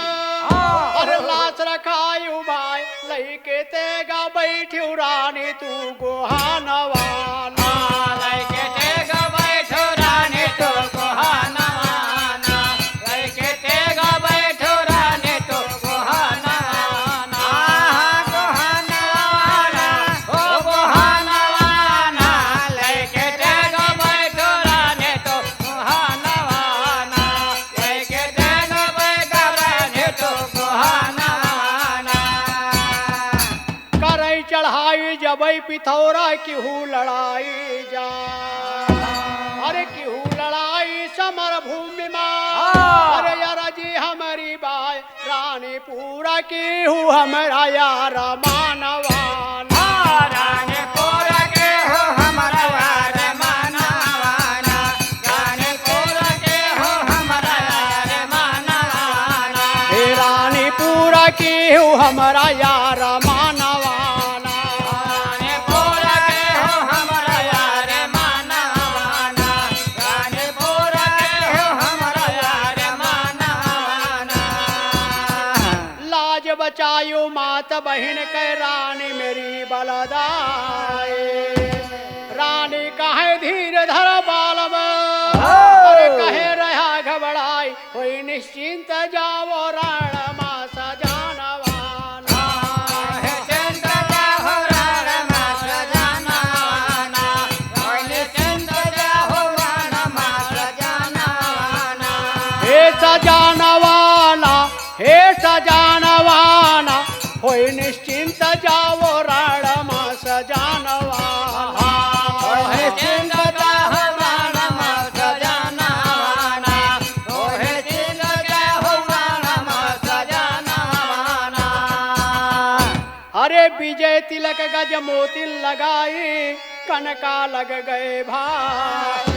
हाँ। अरे लाश रखाई उबाय, लइके तेगा बैठ्यू रानी तू गोहानवाना। लइके तेगा बैठ्यू रानी तू गोहानवाना। लइके तेगा बैठ्यू रानी तू गोहानवाना। आहा, गोहानवाना, ओ गोहानवाना। लइके तेगा बैठ्यू रानी तू गोहानवाना। लइके तेगा बैठ्यू रानी तू गोहानवाना। करई चढ़ाई जबई पिथौरा किहू लड़ाई जा। अरे किहू लड़ाई समर भूमि मा। हाँ। अरे यार जी हमरी बाय रानी पूरा किहू हमरा यार मानवाना। रानी पूरा किहू हमरा यार मानवाना। रानी पूरा किहू हमरा यार मानवाना। हे रानी पूरा किहू हमरा यार मानवाना। रानी पूरा किहू हमरा यार मानवाना। रानी पूरा किहू हमरा यार मानवाना। लाज बचायो मात बहिन के रानी मेरी बलदाई। रानी कहे धीर धर बालम, हाँ। अरे कहे रहा घबराई, होई निश्चिंत जावो रण मा सजानवाना। निश्चिंत जावो रण मा सजानवाना। होई निश्चिंत जावो रण मा सजानवाना। हे सजानवाना, हे सजानवाना, होई निश्चिंत जावो रण मा सजानवाना। होई निश्चिंत जावो रण मा सजानवाना। होई निश्चिंत जावो रण मा सजानवाना। अरे विजय तिलक गज मोतिन लगाई, कनका लग गए भाई।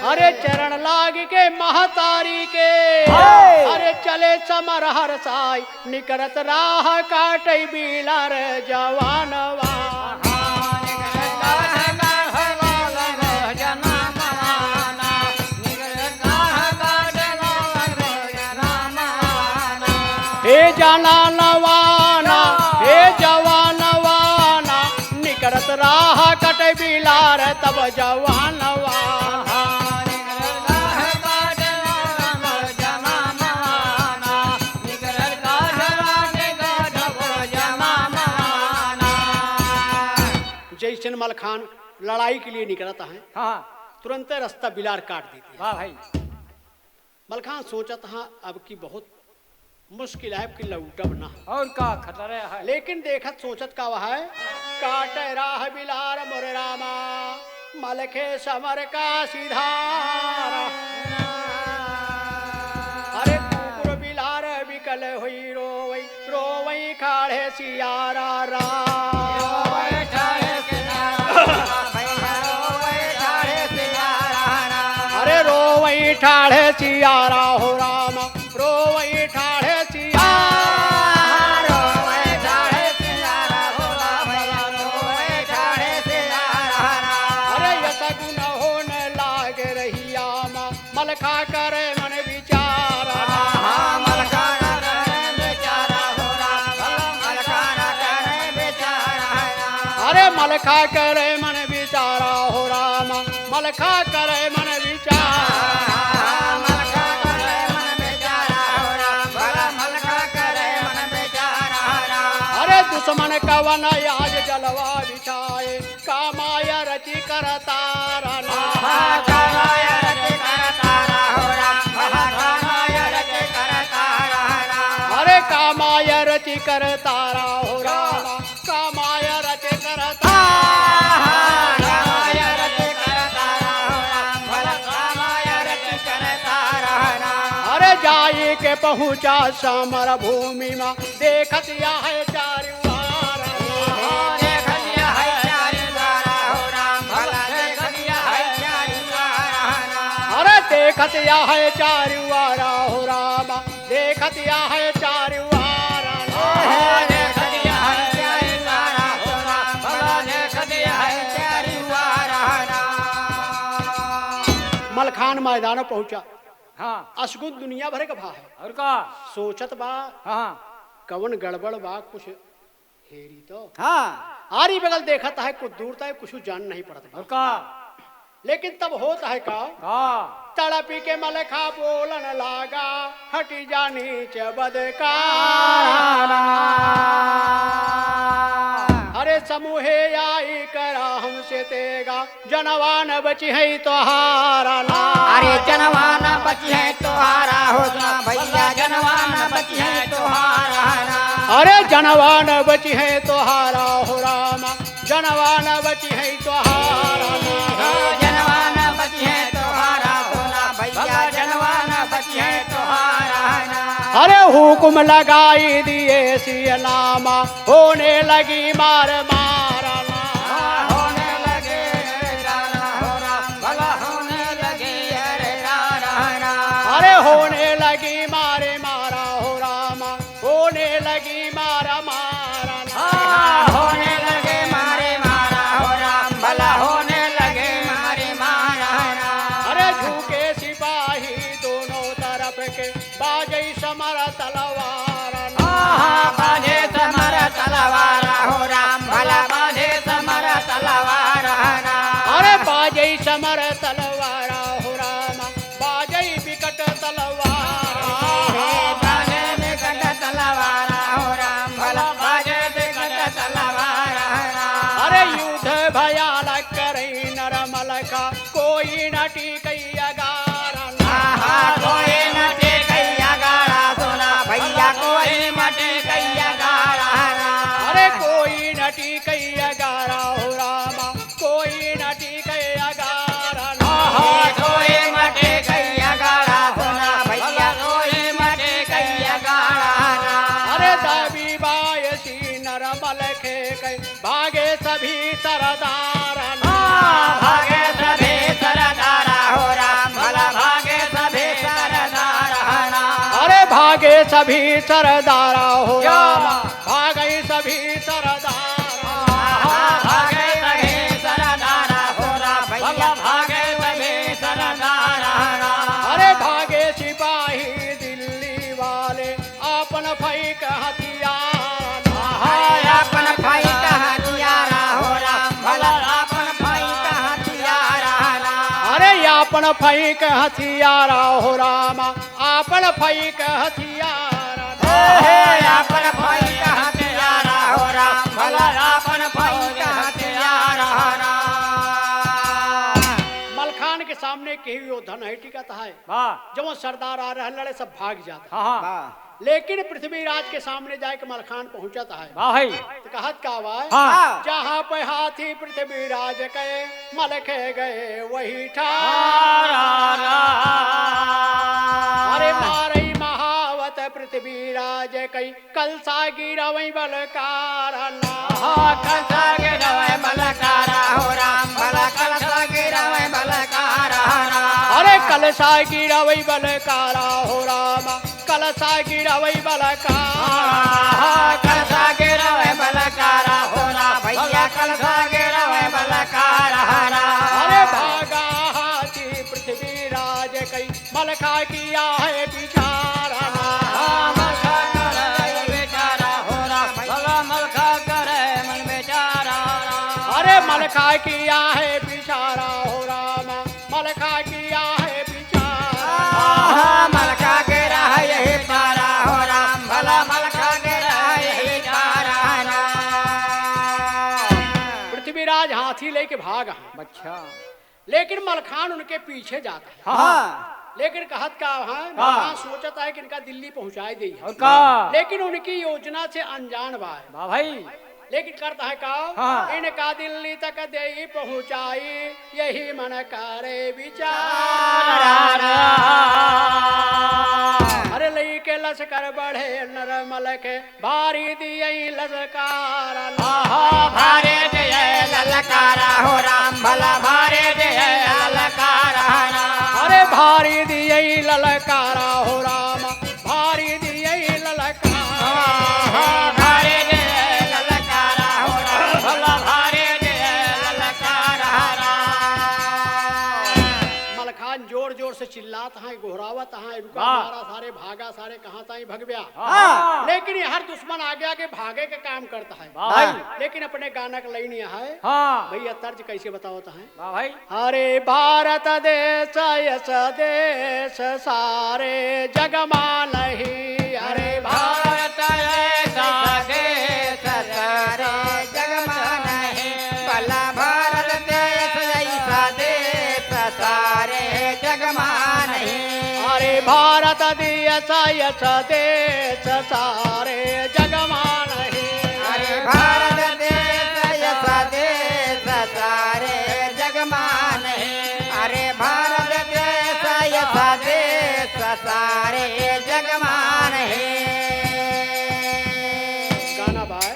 अरे चरण लाग के महतारी के, हे! अरे चले समर हरसाई, निकरत राह काटै बिलार जवानवा। हे जनानवाना, हे जवानवाना, निकरत राह काटै बिलार तब जवानवा। जैसन मलखान लड़ाई के लिए निकलता है, हाँ। तुरंत रास्ता बिलार काट देती है। वाह भाई। मलखान सोचत हाँ, अब की बहुत मुश्किल है, अब की लौटब ना। और का खतरा है? लेकिन देखत सोचत का वह है, काटे राह बिलार मोरे रामा, मलखे समर का सिधारा। अरे कुकुर बिलार बिकल हुई रोवई, रोवई खाड़े सियारा रा। अरे रोवई ठाढ़े सियारा हो राम, रोवई ठाढ़े सियारा। अरे यस गुन होन लाग रहिया मा, मलखा करे मन विचारा। मलखा करे मन विचारा हो राम, मलखा करे मन विचारा हो राम, मलखा करे मन विचारा। मलखा करे मन विचारा हो राम, भला मलखा करे मन विचारा हो राम। अरे दुश्मन कवन आज जलवा बिछाए, का माया रचि करतारा ना। आहा, का माया रचि करतारा हो राम, भला का माया रचि करतारा ना। अरे का माया रचि करतारा हो राम, का माया रचि करतारा। आहा, का माया रचि करतारा हो राम, भला का माया रचि करतारा ना। अरे जाई के पहुँचा समर भूमि मा, देखत या है चारू वारा। देखत या है चारू वारा हो राम, भला देखत या है चारू वारा ना। अरे देखत या है चारू वारा हो राम, देखत या है चारू वारा ना। देखत या है चारू वारा हो राम, भला देखत या है चारू वारा ना। मलखान मैदान पहुँचा। हाँ। असगुन दुनिया भर के भा है। और का? सोचत बा, हाँ। कवन गड़बड़ बा, कुछ हेरी तो। हाँ। आरी बगल देखत है, कुछ दूर तक कुछ जान नहीं पड़त बा। और का? लेकिन तब होत है का? का? तड़पी के मलखा बोलन लागा, हटी जा नीच बदकारा। अरे समूहे आई करा हमसे तेगा, जनवा न बचिहैं तोहारा ना। अरे जनवा न बचिहैं तोहारा हो ना भैया, जनवा न बचिहैं तोहारा ना। अरे जनवा न बचिहैं तोहारा हो रामा, जनवा न बचिहैं तोहारा ना। हो जनवा न बचिहैं तोहारा हो ना भैया, जनवा न बचिहैं तोहारा ना। अरे हुकुम लगाई दिए सिय नामा, होने लगी मार मारा ना। होने लगी अरे रारा हो राम, भला होने लगी अरे रारा ना। अरे होने लगी मारे मारा हो रामा, होने लगी मारा मारा ना। हाँ, होने लगे मारे मारा हो राम, भला होने लगे मारे मारा ना। अरे झुके सिपाही दोनों तरफ के, बाजै समर तलवार ना। आहा, बाजे समर तलवार हो राम, भला बाजे समर तलवार ना। अरे बाजै समर तलवार हो राम, बाजै विकट तलवार। आहा, बाजे विकट तलवार हो राम, भला बाजे विकट तलवार ना। अरे युद्ध भयानक करै नर मलखा, कोई न टिकै अगारा ना। आहा, कोई न टिकै अगारा सुना भैया, कोई न टिकै अगारा ना। अरे कोई न टिकै अगारा हो रामा, कोई न टिकै अगारा ना। आहा, कोई न टिकै अगारा सुना भैया, कोई न टिकै अगारा ना। अरे दाबी बायसी नर मलखे कै भागे सभी सरदार ना। हाँ, भागे सभी सरदार हो राम, भला भागे सभी सरदार ना। अरे भागे सभी सरदार हो राम, भागे सभी सरदार। हाँ, भागे सभी सरदार हो राम, भैया भागे सभी सरदार ना। अरे भागे सिपाही दिल्ली वाले, आपन फैक हथियार। हाय, आपन फैक हथियार हो राम, भला आपन फैक हथियार ना। अरे, आपन फैक हथियार हो राम, आपन फैक हथियार ना। हे, हे, आपन फैक हथियार हो राम, भला आपन फैक हथियार ना। मलखान के सामने केहू योद्धा नहीं टिकत है। वाह। जवन सरदार आ रहल लड़े, सब भाग जात। हाँ, हाँ। वाह। लेकिन पृथ्वीराज के सामने जाए के मलखान पहुंचत है। वाह है। तो कहत का बा? हाँ। जहाँ पे हाथी पृथ्वीराज के मलखे गए वही ठार। अरे मारई महावत पृथ्वीराज कई कलसा गिरवै बलकार ना। हाँ, कलसा गिरवै बलकार हो राम, भला कलसा गिरवै बलकार ना। अरे कलसा गिरवै बलकार हो राम, कलसा गिरवै बलकार। हाँ, कलसा गिरवै बलकार हो राम, भैया कलसा गिरवै बलकार ना। अरे भागा हाथी पृथ्वीराज कई मलखा किया है विचार ना। हाँ, मलखा करे विचार हो राम, भला मलखा करे मन विचार ना। अरे किया है बिचारा हो राम, मलखा किया है बिचारा। आहा, मलखा के रहा यही पारा हो राम, भला मलखा के रहा यही पारा ना। पृथ्वीराज हाथी लेके भाग हैं। अच्छा। लेकिन मलखान उनके पीछे जाता है। हाँ। लेकिन कहत का है, हाँ। मलखान सोचत है कि इनका दिल्ली पहुंचाई दे। और का? लेकिन उनकी योजना से अनजान बा। वाह भाई। लेकिन करता है का? हाँ। इनका दिल्ली तक देई पहुँचाई, यही मन करे विचार। अरे लइके लश्कर बढ़े नरमल के, भारी दिए ललकार। आहा, भारी दिए ललकार हो राम, भला भारी दिए ललकार ना। अरे भारी दिए ललकार हो राम, भारी दिए ललकार। आहा, भारी दिए ललकार हो राम, भला भारी दिए ललकार ना। मलखान जोर जोर से चिल्लात हैं, गोहरावत हैं, रुका वाह। मारा सारे, भागा सारे, कहाँ ताई भगव्या। हाँ। लेकिन ये हर दुश्मन आगे आगे भागे के काम करता है। वाह भाई। लेकिन अपने गाना का लाइन यह है। हाँ। भैया तर्ज कैसे बतावत हैं? वाह भाई। अरे भारत देश यस देश सारे जग मा नहीं। अरे भारत ऐसा देश सारे जग मा नहीं। भला भारत देश ऐसा देश सारे जग मा नहीं। अरे भारत देश यस देश सारे जग मा नहीं। अरे भारत देश यस देश सारे जग मा नहीं। अरे भारत देश यस देश सारे जग मा नहीं। गाना भाई।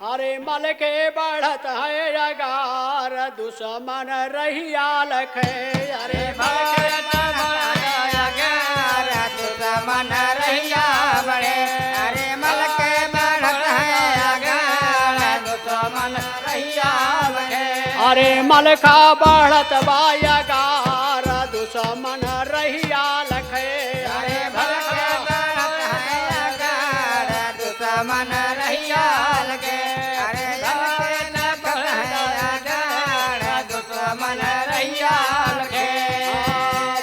अरे मलके बढ़त है अगार दुश्मन रहिया लखे। अरे मलके बढ़त है अगार दुश्मन रहिया बढ़े। अरे मलके बढ़त है अगार दुश्मन रहिया लखे। अरे मलका बढ़त बा अगार दुश्मन रहिया लखे। अरे भलके बढ़त है अगार दुश्मन रहिया लखे। अरे भलके बढ़त है अगार दुश्मन रहिया लखे।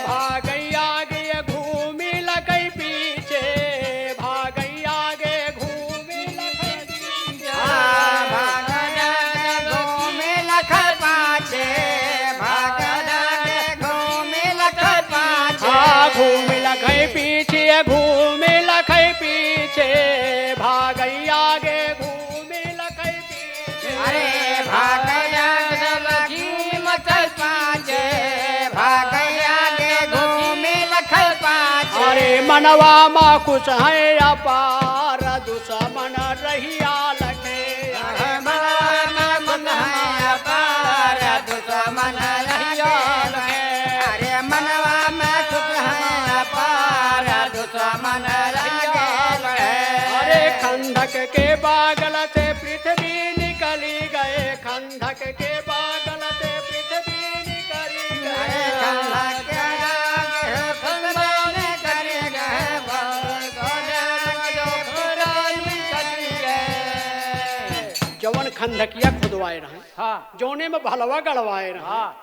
भागै आगे घूमी लखै पीछे, भागै आगे घूमी लखै पीछे। हाँ, भागै आगे घूमी लखै पाछे, भागै आगे घूमी लखै पाछे। हाँ, घूमी लखै पीछे, घूमी लखै पीछे, भागै आगे घूमी लखै पीछे। अरे भागै आगे लखै पाछे, भागै आगे घूमी लखै पाछे। अरे मनवा मा खुश है अपार दुश्मन रहिया लखे। अरे मनवा मा खुश है अपार दुश्मन रहिया लखे। अरे मनवा मा खुश है अपार दुश्मन रहिया लखे। अरे खंदक के बगल से पृथ्वी निकली गए, खंदक के बगल से पृथ्वी निकली गए। अरे खंदक के बगल से पृथ्वी निकली गए, जवन खंदकिया खुदवाए रहे, हाँ। जौने में भलवा गड़वाए रहे, हाँ।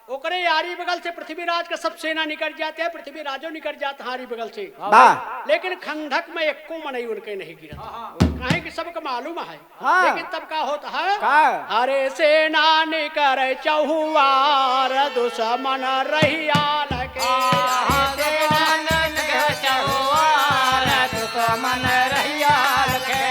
ओकरे आरी बगल से पृथ्वीराज का सब सेना निकल जाते हैं, पृथ्वीराजो निकल जात है आरी बगल से। वाह। लेकिन खंदक में एको मनई उनके नहीं गिरत। हाँ, हाँ। काहे कि सबका मालूम है। हाँ। लेकिन तब का होत है? का? अरे सेना निकर चहुआर दुश्मन रहिया लखे। हाँ, सेना निकर चहुआर दुश्मन रहिया लखे।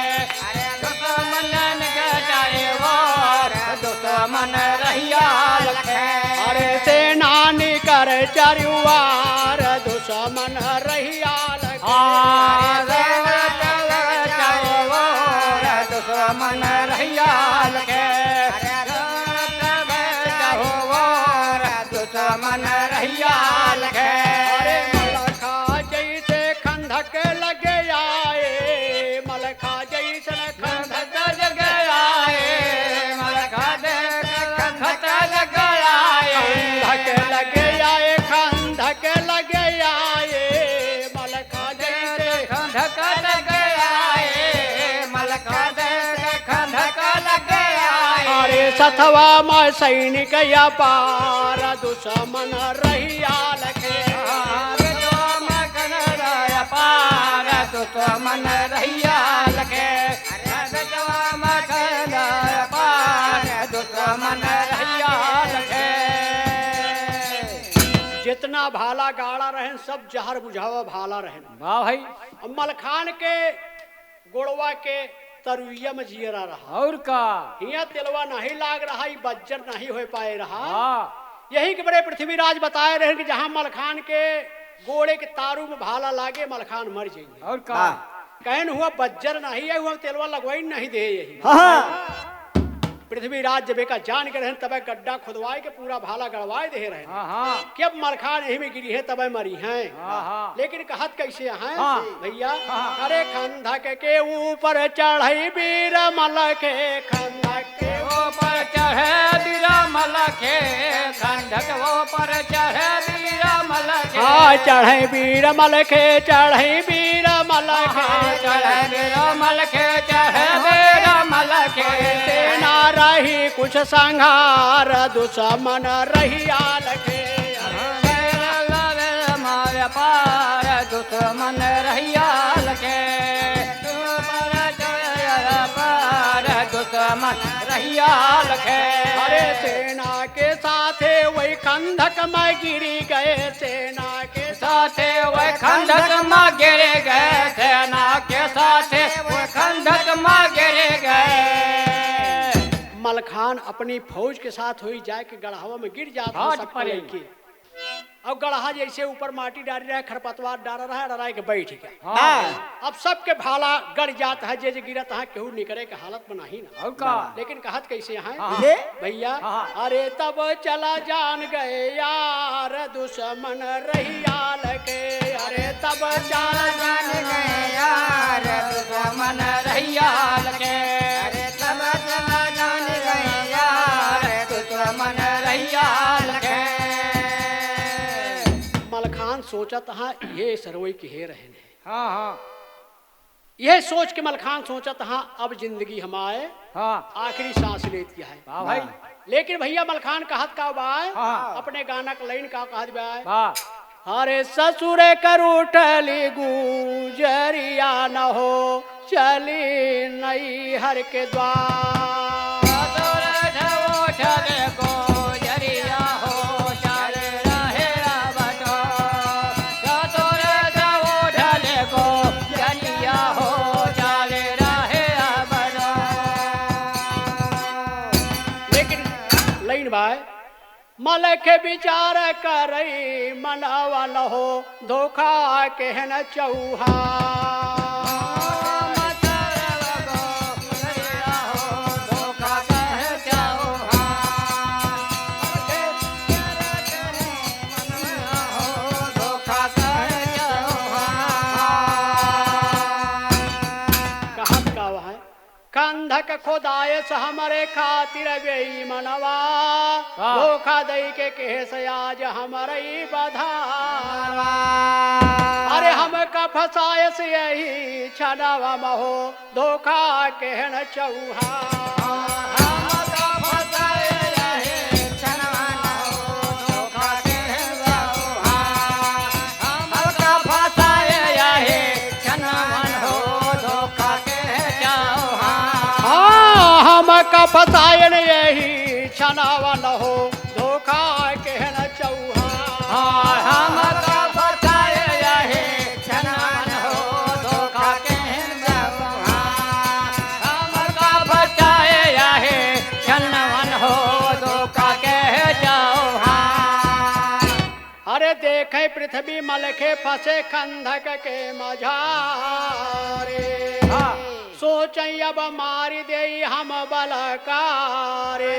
अरे दुश्मन के चारों ओर दुश्मन रहिया लखे। अरे सेना निकर चारों ओर दुश्मन रहिया लखे। हाँ, सेना निकर चारों ओर दुश्मन रहिया लखे। अरे चारों ओर दुश्मन रहिया लखे। अरे मलखा जैसे खंदक लगे आए, मलखा जैसन खंदक लगे आए, मलखा जैसन खंदक लगे आए। खंदक लगे आए, खंदक लगे आए, मलखा जैसे खंदक लगे आए, मलखा जैसे खंदक लगे आए। अरे रथवा मा सैनिक अपार दुसमन रहिया लखे। रथवा मा कंध अपार दुसमन रहिया लखे। रथवा मा कंध अपार दुसमन रहिया लखे। जितना भाला गाड़ा रहेन, सब जहर बुझावा भाला रहेन। वाह भाई। अब मलखान के गोड़वा के तरुइया में जियरा रहा। और का? हियाँ तेलवा नहीं लाग रहा, ई बज्जर नहीं हो पाए रहा। हाँ। यही के बड़े पृथ्वीराज बताए रहे कि जहाँ मलखान के गोड़े के तारू में भाला लागे, मलखान मर जाइए। और का? हाँ। कहन हुआ बज्जर नहीं है, हुआ तेलवा लगवाई नहीं दे यही। हाँ, हाँ। पृथ्वीराज जब एका जान के रहन, तबे गड्ढा खुदवाए के पूरा भाला गड़वाए दे रहन। हाँ, हाँ। कि अब मलखान यही में गिरी है, तबे मरी हैं। हाँ, हाँ। लेकिन कहत कैसे हैं हाँ। भैया? हाँ, हाँ। अरे खंधक के ऊपर चढ़ई बीर मलखे, खंधक के ऊपर चढ़े बीर मलखे, खंधक ऊपर चढ़े बीर मलखे। हाँ, चढ़े बीर मलखे, चढ़े बीर मलखे। हाँ, चढ़े बीर मलखे, चढ़े बीर मलखे। सेना रही कुछ संघार, दुसमन रहिया लखे। मार पार दुसमन रहिया लखे। पार दुसमन रहिया लखे। अरे सेना के साथे वही खंधक में गिरी गए, सेना के साथे वही खंधक में गिरी गए, सेना के साथे वही खंधक में गिरी गए। मलखान अपनी फौज के साथ हुई जाए के गढ़वा में गिर जात हैं फौज सब पर। लेके अब गड़हा जैसे ऊपर माटी डारी रहे, खरपतवार डारा रहे, डराए के बैठ गया। हाँ। अब सबके भाला गड़ जात है, जे जे गिरत है, केहू निकरे के हालत में नहीं ना। और का? लेकिन कहत कैसे हैं हाँ। भैया? हाँ। अरे तब चला जान गए यार दुसमन रहिया लखे। अरे तब चला जान गए यार दुसमन रहिया लखे। अरे तब चला जान गए यार दुसमन रहिया लखे। मलखान सोचत हाँ, ये सरवई के हे रहन है। हाँ, हाँ। यह सोच के मलखान सोचत हाँ, अब जिंदगी हमारे हाँ। आखिरी सांस लेत किया है। हाँ भाई। लेकिन भैया मलखान कहत का बाय, हाँ। अपने गाना के लाइन का कहत बाय। हाँ। अरे ससुर कर उठली गुजरिया न हो, चली नैहर के द्वार। ससुर कर उठली गुजरिया हो, चली रहे अब तो। ससुर कर उठली गुजरिया हो, चली रहे अब तो। लेकिन लाइन बाय, मलख विचार करई मनवा न हो, धोखा केहन चौहान। कहत का वह है? कंधक खुदायस हमरे खातिर बेईमनवा, हाँ। धोखा दई के केहस आज हमरई बधावा। अरे हमका फसायस यही छनवा महो, धोखा केहन चौहान। हमका फसाए यही छनवा महो, धोखा केहन चौहान। हमका फसाए यही छनवन हो, धोखा के चौहान। हाँ, हमका फसायन यही छनवन हो, धोखा केहन चौहान। हाँ, हमका फसाए यही छनवन हो, धोखा केहन चौहान। हमका फसाए यही छनवन हो, धोखा के चौहान। अरे देखे पृथ्वी मलखे फंसे खंधक के मझारे। हाँ। सोचई अब मारि देई हम बलकारे।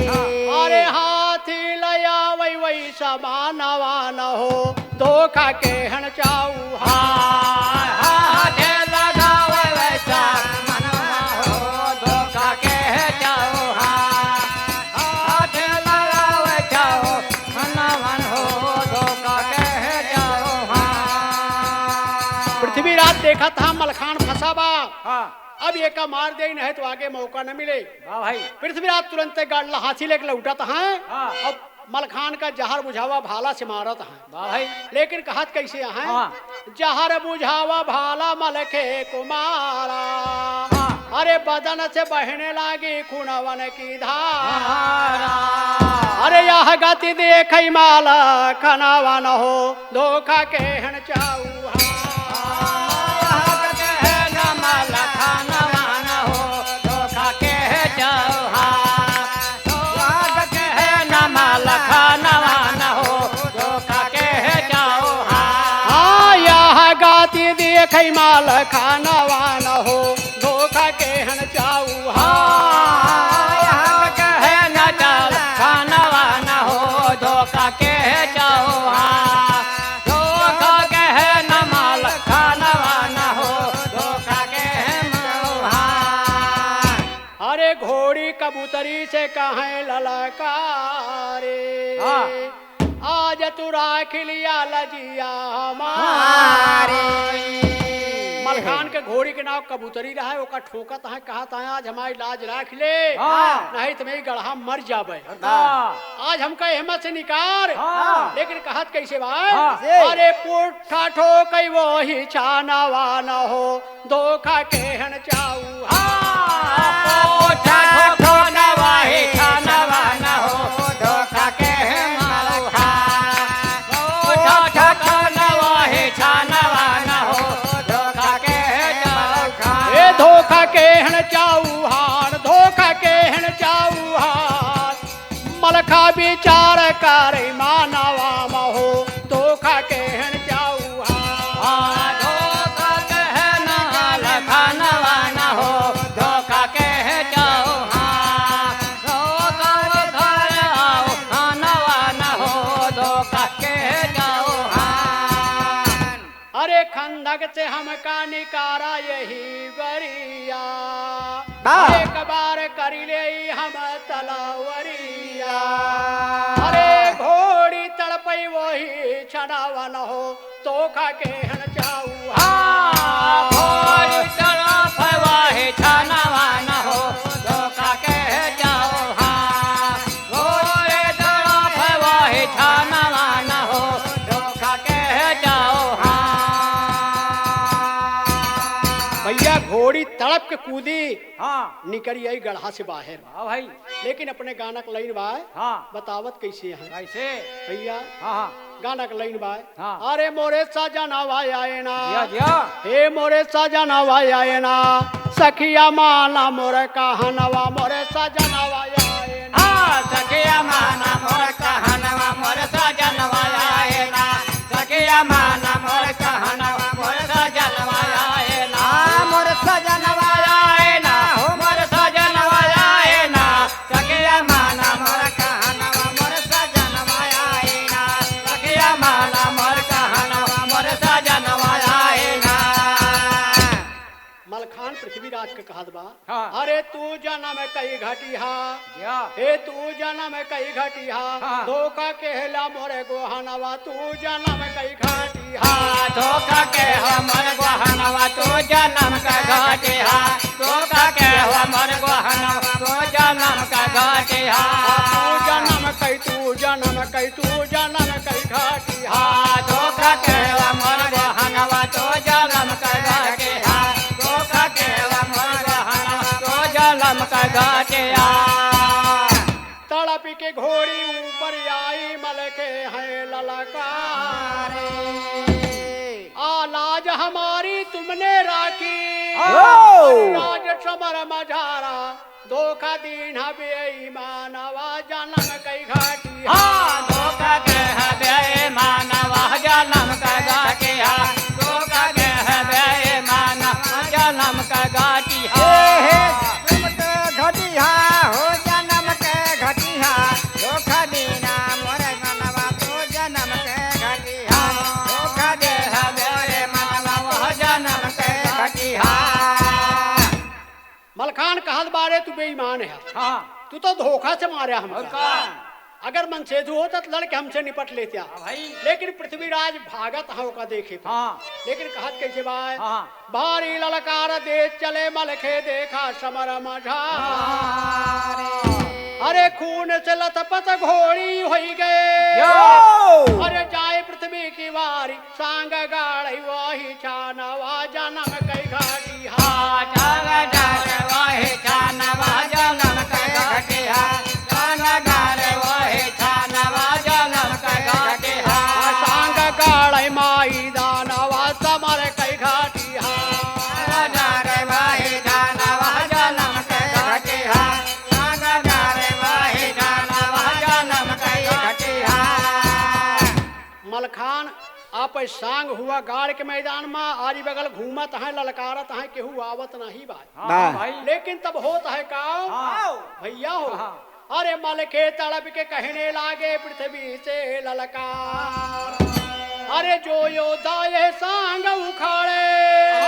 हाँ। अरे हाथी लयावई वही समानवा न हो, धोखा केहन चौहान। हाथ लगावे वैसा मनवा हो, धोखा के चौहान। हाथ लगावे चौहान। मनवन हो धोखा के चौहान। पृथ्वीराज देखत हा मलखान फंसा बा। हाँ। अब एका मार देई, नहीं तो आगे मौका न मिले। वाह भाई। पृथ्वीराज तुरंत गड़ला हाथी लेके लौटत हैं। हाँ। अब मलखान का जहर बुझावा भाला से मारत हैं। वाह भाई। लेकिन कहत कैसे हैं? हाँ। जहर बुझावा भाला मलखे कुमारा। हाँ। अरे बदन से बहने लागी खूनवन की धारा। अरे यह गति देखई मलखनवा न हो, धोखा केहन चौहान। हाँ, यह गति देखई मलखनवा न हो, धोखा केहन चौहान। अरे घोड़ी कबूतरी से कहें ललकारे। हाँ। आज तू राख लिया लजिया हमारी। हमारी। मलखान के घोड़ी के नाव कबूतरी रहा है, ओका ठोकत है, कहत है, "आज हमारी लाज राख ले, हाँ। नहीं तो मैं गड़हा मर जाबे। हाँ। आज हमका हिम्मत से निकार।" हाँ। लेकिन कहत कैसे बा? हाँ। अरे पुट्ठा ठोकई वही छानवा न हो, धोखा केहन चौहान। ए धोखा केहन चौहान, धोखा केहन चौहान। मलखा विचार करे मानवा महो, धोखा केहन चौहान। अरे खंदक से हमका निकारा यही बरिया। वाह। एक बार करी ले हम तलवरिया। अरे घोड़ी तड़पई वही छनवन हो, धोखा केहन चौहान। भैया, घोड़ी तड़प के कूदी, हाँ। निकरी आई गढ़ा से बाहर। हाँ भाई। लेकिन अपने गाना का लाइन बा, हाँ। बतावत कैसे हैं? कैसे? भैया, हाँ, हाँ। गाना का लाइन बा। हाँ। अरे मोरे सजनवा आए ना। जिया, जिया। हे मोरे सजनवा आए ना, सखिया माना मोर कहनवा, मोरे सजनवा आए ना। हाँ, सखिया माना मोर कहनवा, मोरे सजनवा आए ना। सखिया माना मोर कहनवा, मोरे सजनवा आए ना। हाँ, मोरे सजनवा आए ना, हो मोरे सजनवा आए ना। सखिया माना मोर कहनवा, मोर सजनवा आए ना। सखिया माना मोर कहनवा, मोर सजनवा आए ना। मलखान पृथ्वीराज के कहत बा, हाँ। अरे तू जनम कई घटिहा, या। हे तू जनम कई घटिहा, हाँ। धोखा केहला मोरे गोहनवा, तू जनम कई घटिहा। हाँ, धोखा केहला मोरे गोहनवा, तू जनम कई घटिहा। धोखा केहला मोरे गोहनवा, तू जनम कई घटिहा। तू जनम कई, तू जनम कई, तू जनम कई घटिहा। हाँ, धोखा केहला मोरे गोहनवा, तू जनम कई घटिहा। धोखा केहला मोरे गोहनवा, तू जनम कई घटिहा। तड़प के घोड़ी ऊपर आई, मलखे हैं ललकारे। आ लाज हमारी तुमने राखी, हो। राज समर मझारा, धोखा दीन्हा बेईमानवा, जनम कई घटिहा। हाँ, धोखा केहला बेईमानवा, जनम कई घटिहा। धोखा केहला बेईमानवा, जनम कई घटिहा। हे, हे, जनम कई घटिहा, हो जनम कई घटिहा। धोखा दीन्हा मोरे मनवा, तू जनम कई घटिहा। धोखा देहा मोरे मनवा, हो जनम कई घटिहा। मलखान कहत बारे तू बेईमान है। हाँ। तू तो धोखा से मारे हमका। और का? अगर मनसेधु होत त लड़के हमसे निपट लेत्या। हाँ भाई। लेकिन पृथ्वीराज भागत ह ओका देखे पे। हाँ। लेकिन कहत कैसे बा? हाँ। भारी ललकार देत चले मलखे देखा समर मझारे। हाँ। अरे खून से लथपथ घोड़ी होई गए। यो। अरे जाए पृथ्वी की वारी सांग गाड़ै वही छानवा जनम कई घटिहा। हाँ, सांग गाड़ै वही छानवा जनम कई घटिहा। सांग गाड़ै वही छानवा जनम कई घटिहा। सांग गाड़ै मैदानवा समर कई घटिहा। सांग गाड़ै वही छानवा जनम कई घटिहा। सांग गाड़ै वही छानवा जनम कई घटिहा। मलखान, आप सांग हुआ गाड़ के मैदान मा, आरी बगल घूमत हैं, ललकारत हैं, केहू आवत नहीं बा। हाँ, बा। भाई। लेकिन तब होत है का? हाँ। भैया हो। हाँ। अरे मलखे तड़प के कहने लागे पृथ्वी से ललकार। अरे जो योद्धा यह सांग उखाड़े,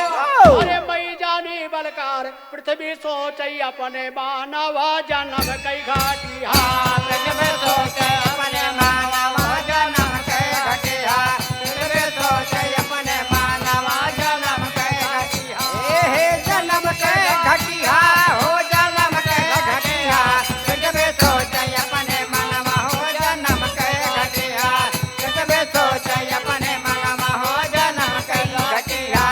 हाँ। अरे मइ जानी बलकार, पृथ्वी सोचै अपने मानवा जनम कई घटिहा। पृथ्वी सोचै अपने मानवा जनम कई घटिहा। पृथ्वी सोचै अपने मानवा जनम कई घटिहा। ए हे जनम कई घटिहा, हो जनम कई घटिहा। पृथ्वी सोचै अपने मानवा हो जनम कई घटिहा। पृथ्वी सोचै अपने मानवा हो जनम कई घटिहा।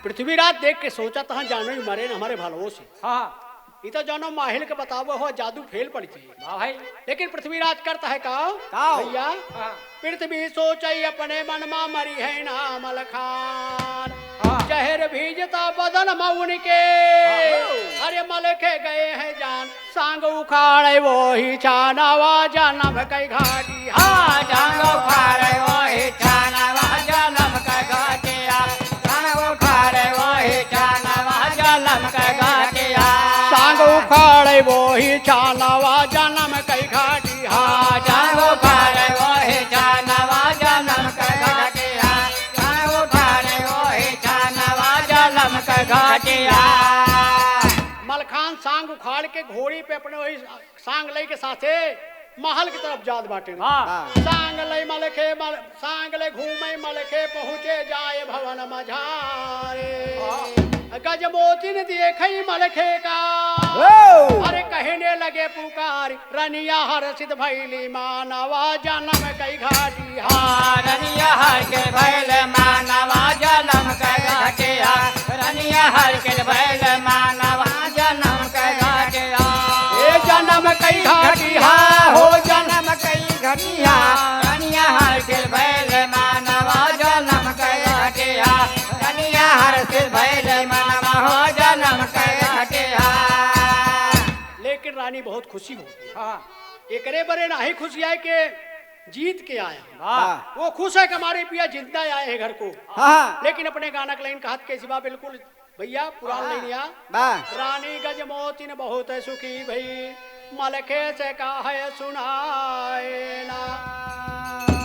पृथ्वीराज देख के सोचत ह, जानो ही मरे न हमरे भलवो से। हाँ। ई तो जानो माहिल के बतावो हो, जादू फेल पड़ जाई। वाह भाई। लेकिन पृथ्वीराज करत है का? का? भैया, हाँ। पृथ्वी सोचै अपने मन मा मरिहैं ना मलखान। हाँ। जहर भीजता बदन मा उनके। हाँ। अरे मलखे गए हैं जान, सांग उखाड़ै वही छानवा जनम कई घटिहा। हाँ, सांग उखाड़ै वही छानवा जनम कई घटिहा। सांग उखाड़ै वही छानवा जनम कई घटिहा। सांग उखाड़ै वही छानवा जनम कई घटिहा। हाँ, सांग उखाड़ै वही छानवा जनम कई घटिहा। सांग उखाड़ै वही छानवा जनम कई घटिहा। मलखान सांग उखाड़ के घोड़ी पे अपने वही सांग लई के साथे महल की तरफ जात बाटे। हाँ। हाँ। सांग लई मलखे मल-, सांग लई घूमै मलखे पहुँचे जाए भवन मझारे। हाँ। गजमोतिन देखै मलखे का। ओ। अरे कहने लगे पुकार रनिया हर्षित भैली मानवा जनम कई घटिहा। हाँ, रनिया हर्षित भैल मानवा जनम कई घटिहा। रनिया हर्षित भैल मानवा जनम कई घटिहा। ए जनम कई घटिहा, हो जनम कई घटिहा। रनिया हर्षित भैल मानवा जनम कई घटिहा। रनिया हर्षित भैल मानवा हो जनम कई घटिहा। लेकिन रानी बहुत खुशी हो। हाँ। एकरे बरे नाही खुशियाए के जीत के आया। वाह। वो खुश है कि हमारे पिया जिंदा आए हैं घर को। हाँ। लेकिन अपने गाना के लाइन कहत कैसी बा बिल्कुल भैया, पुरान हाँ। लाइन या। वाह। रानी गजमोतिन बहुत सुखी भई, मलखे से काहे सुनाए ना।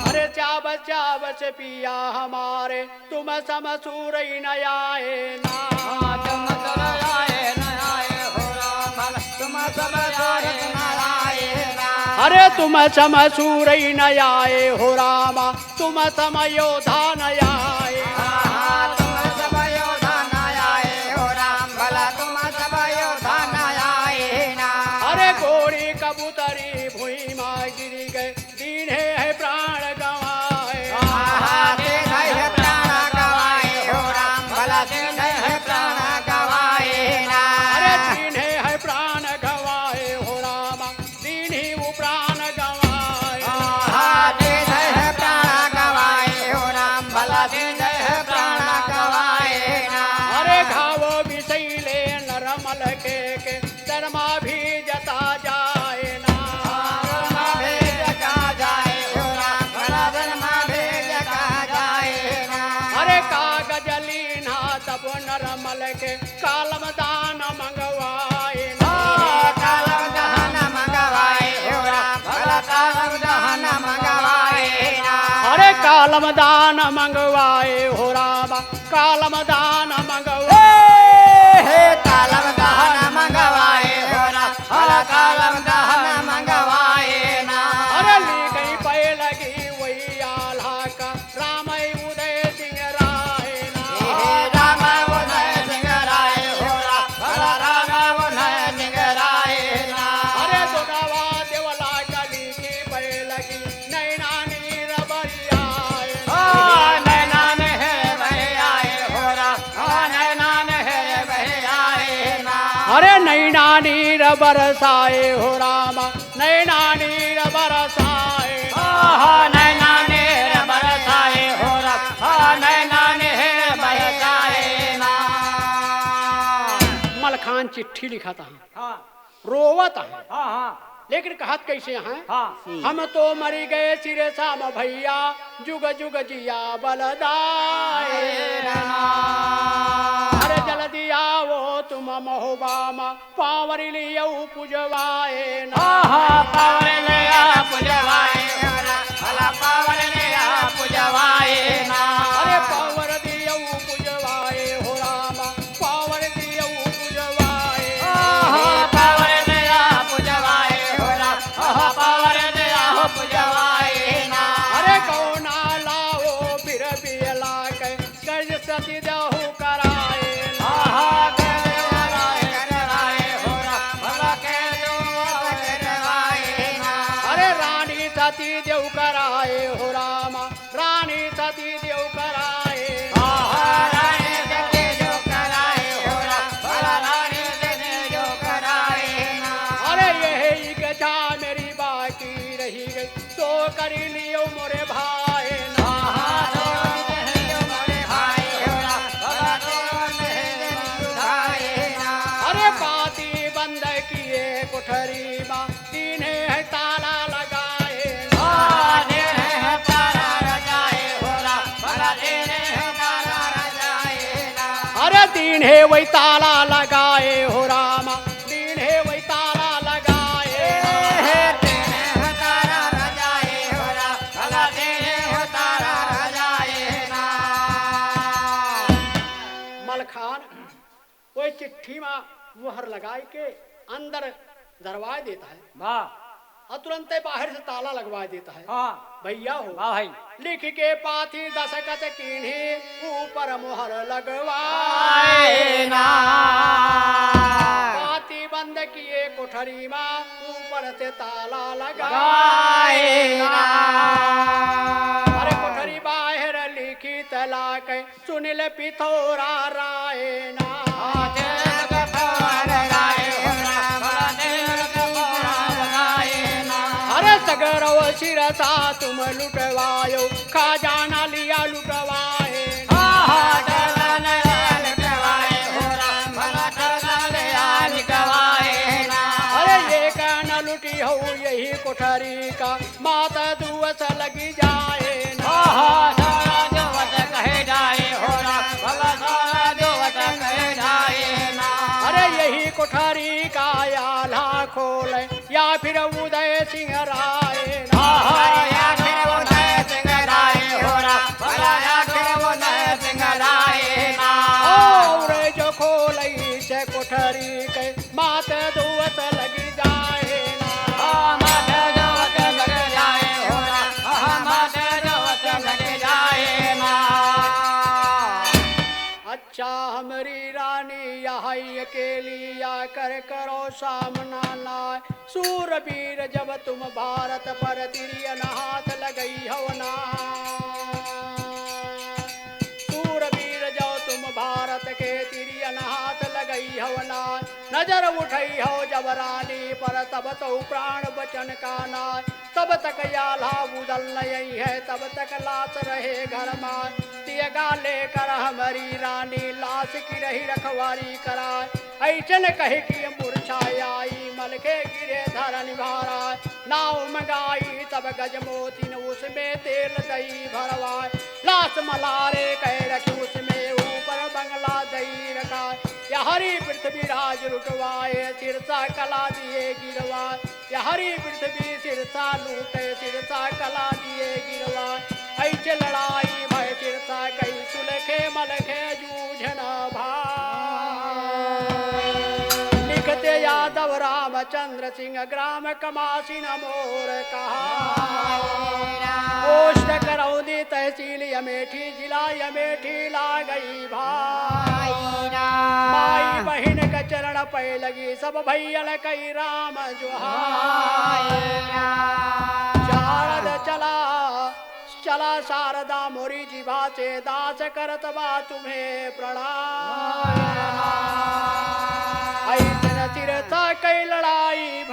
अरे चाव चाव से पिया हमारे, तुम सम सूरई न आए ना। हाँ, तुम सम आए न आए हो राम, तुम सम सूरई न आए ना। अरे तुम सम सूरई न आए हो रामा, तुम सम योद्धा न आए। हाँ, तुम सम योद्धा न आए हो राम, भला तुम सम योद्धा न आए ना। अरे गोरी कबूतरी भुइँ मा गिरी गए, दीन्हे है प्राण गँवाए। आहा, दीन्हे है प्राण गँवाए हो राम, भला दीन्हे है प्राण गँवाए ना। अरे दीन्हे है प्राण गँवाए हो राम, दीन्ही उ प्राण गँवाए। आहा, दीन्हे है प्राण गँवाए हो राम, भला दीन्हे है प्राण गँवाए ना। अरे घाव बिसैले नर मलखे के, तन मा भीजता जाए ना। तन मा भीजता जाए हो राम, भला तन मा भीजता जाए ना। अरे कागज लीन्हा तब नर मलखे, कालम दान मँगवाए ना। ओ, कालम दान मँगवाए हो राम, भला कालम दान मँगवाए ना। अरे कालम दान मँगवाए हो राम, कालम दान मँगवाए। ए, हे, कालम दान मँगवाए हो राम, भला कालम दान मँगवाए नीर बरसाए हो रामा, नैना नीर बरसाए। आहा, नैना नीर बरसाए हो रामा, नैना नीर बरसाए ना। मलखान चिट्ठी लिखत है, हाँ। रोवत है, हाँ, हाँ। लेकिन कहत कैसे हैं? हाँ। हम तो मरि गए सिरसा म भइया, जुग जुग जिया बलदाए ना। अरे जल्दी आवो तुम महुआ म, पावर लियउ पुजवाए ना। आहा, पावर लिया पुजवाए हो रामा, भला पावर लिया पुजवाए ना। अरे पावर दियउ पुजवाए हो रामा, पावर दियउ पुजवाए। आहा, पावर दिया पुजवाए हो रामा, आहा, पावर दिया पुजवाए ना। अरे गौना लाओ फिर बियला के, गज सती देहु कराए ना। आहा, गज कराए, कराए हो रामा, भला के जो कराए ना। अरे रानी सती देहु कराए हो रामा, रानी सती देव कराए। आहा, रानी सती देव कराए हो रामा, भला रानी सती देव कराए ना। अरे यही इच्छा मेरी बाकी रहि गई, सो करि लियो मोरे भाई ना। आहा, सो करि लियो मोरे भाई हो रामा, भला सो करि लियो भाई ना। अरे पाती बंद किए कोठरी मा, दीन्हे है ताला लगाए। आ, दीन्हे है ताला लगाए हो रामा, भला दीन्हे है ताला लगाए ना। अरे दीन्हे वही ताला लगाए हो रामा, दीन्हे वही ताला लगाए। ए, हे, दीन्हे है ताला लगाए हो रामा, भला दीन्हे है ताला लगाए ना। मलखान कोई चिट्ठी मा मुहर लगाए के अंदर धरवाए देता है। वाह। और तुरंते बाहर से ताला लगवाए देता है। हाँ। भइया हो। वाह भाई। लिखि के पाती दसकत कीन्ही ऊपर मुहर लगवाए ना। पाती बंद किए कोठरी मा ऊपर से ताला लगाए लगाए ना। ना। अरे कोठरी बाहर लिखित लाके सुनिल पिथौरा राय ना। अरे सगरव सिरसा तुम लुटवायो, खजाना लिया लुटवाए ना। अरे एक न लुटी हो यही कोठरी का, मात दुवस लगी जाए ना। आहा, सारा दुवस कहे जाए हो रामा, भला सारा दुवस कहे जाए ना। अरे यही कोठरी का आल्हा खोले या फिर उदय सिंह राय ना। आहा, या फिर उदय सिंह राय हो रामा, भला या फिर उदय सिंह राय ना। और जो खोले से कोठरी के मात दुवस लगी जाए ना। हाँ, मात दुवस लगी जाए हो रामा, हाँ, मात दुवस लगी जाए ना। अच्छा हमरी रानी यहाँ अकेली आकर करो सामना ना। सूरवीर जब तुम भारत पर तिरियन हाथ लगई हो ना। सूरवीर जब तुम भारत के तिरियन हाथ लगई हो ना। नजर उठई हो जब रानी पर, तब तो प्राण बचन का नाय। तब तक आल्हा उदल नई है, तब तक लाश रहे घर माय। तियगा लेकर हमरी रानी, लाश की रही रखवारी कराय। ऐसन कहि कि मूर्छा आई, मलखे गिरे धरन भाराय। नाव मंगाई तब गजमोतिन, उसमें तेल दई भरवाय। लाश मलारे कहे रखी, उसमें ऊपर बंगला दई रखाय। यहरी पृथ्वी राज लुटवाए, सिरसा कला दिए गिरवाए। यहरी पृथ्वी सिरसा लूटे, सिरसा कला दिए गिरवाए। ऐसे लड़ाई भय सिरसा कई, सुलखे मलखे जूझ न भाए। लिखते यादव रामचंद्र सिंह, ग्राम कमासिन मोर कहाय। पोस्ट करौंदी, तहसील अमेठी, जिला अमेठी लागई भाई। माई बहिन के चरण पै लगी, सब भैयन कई राम जोहाय। शारद चला, चला शारदा मोरी जिभा से, दास करत बा तुम्हें प्रणाम। ऐसन सिरसा कई लड़ाई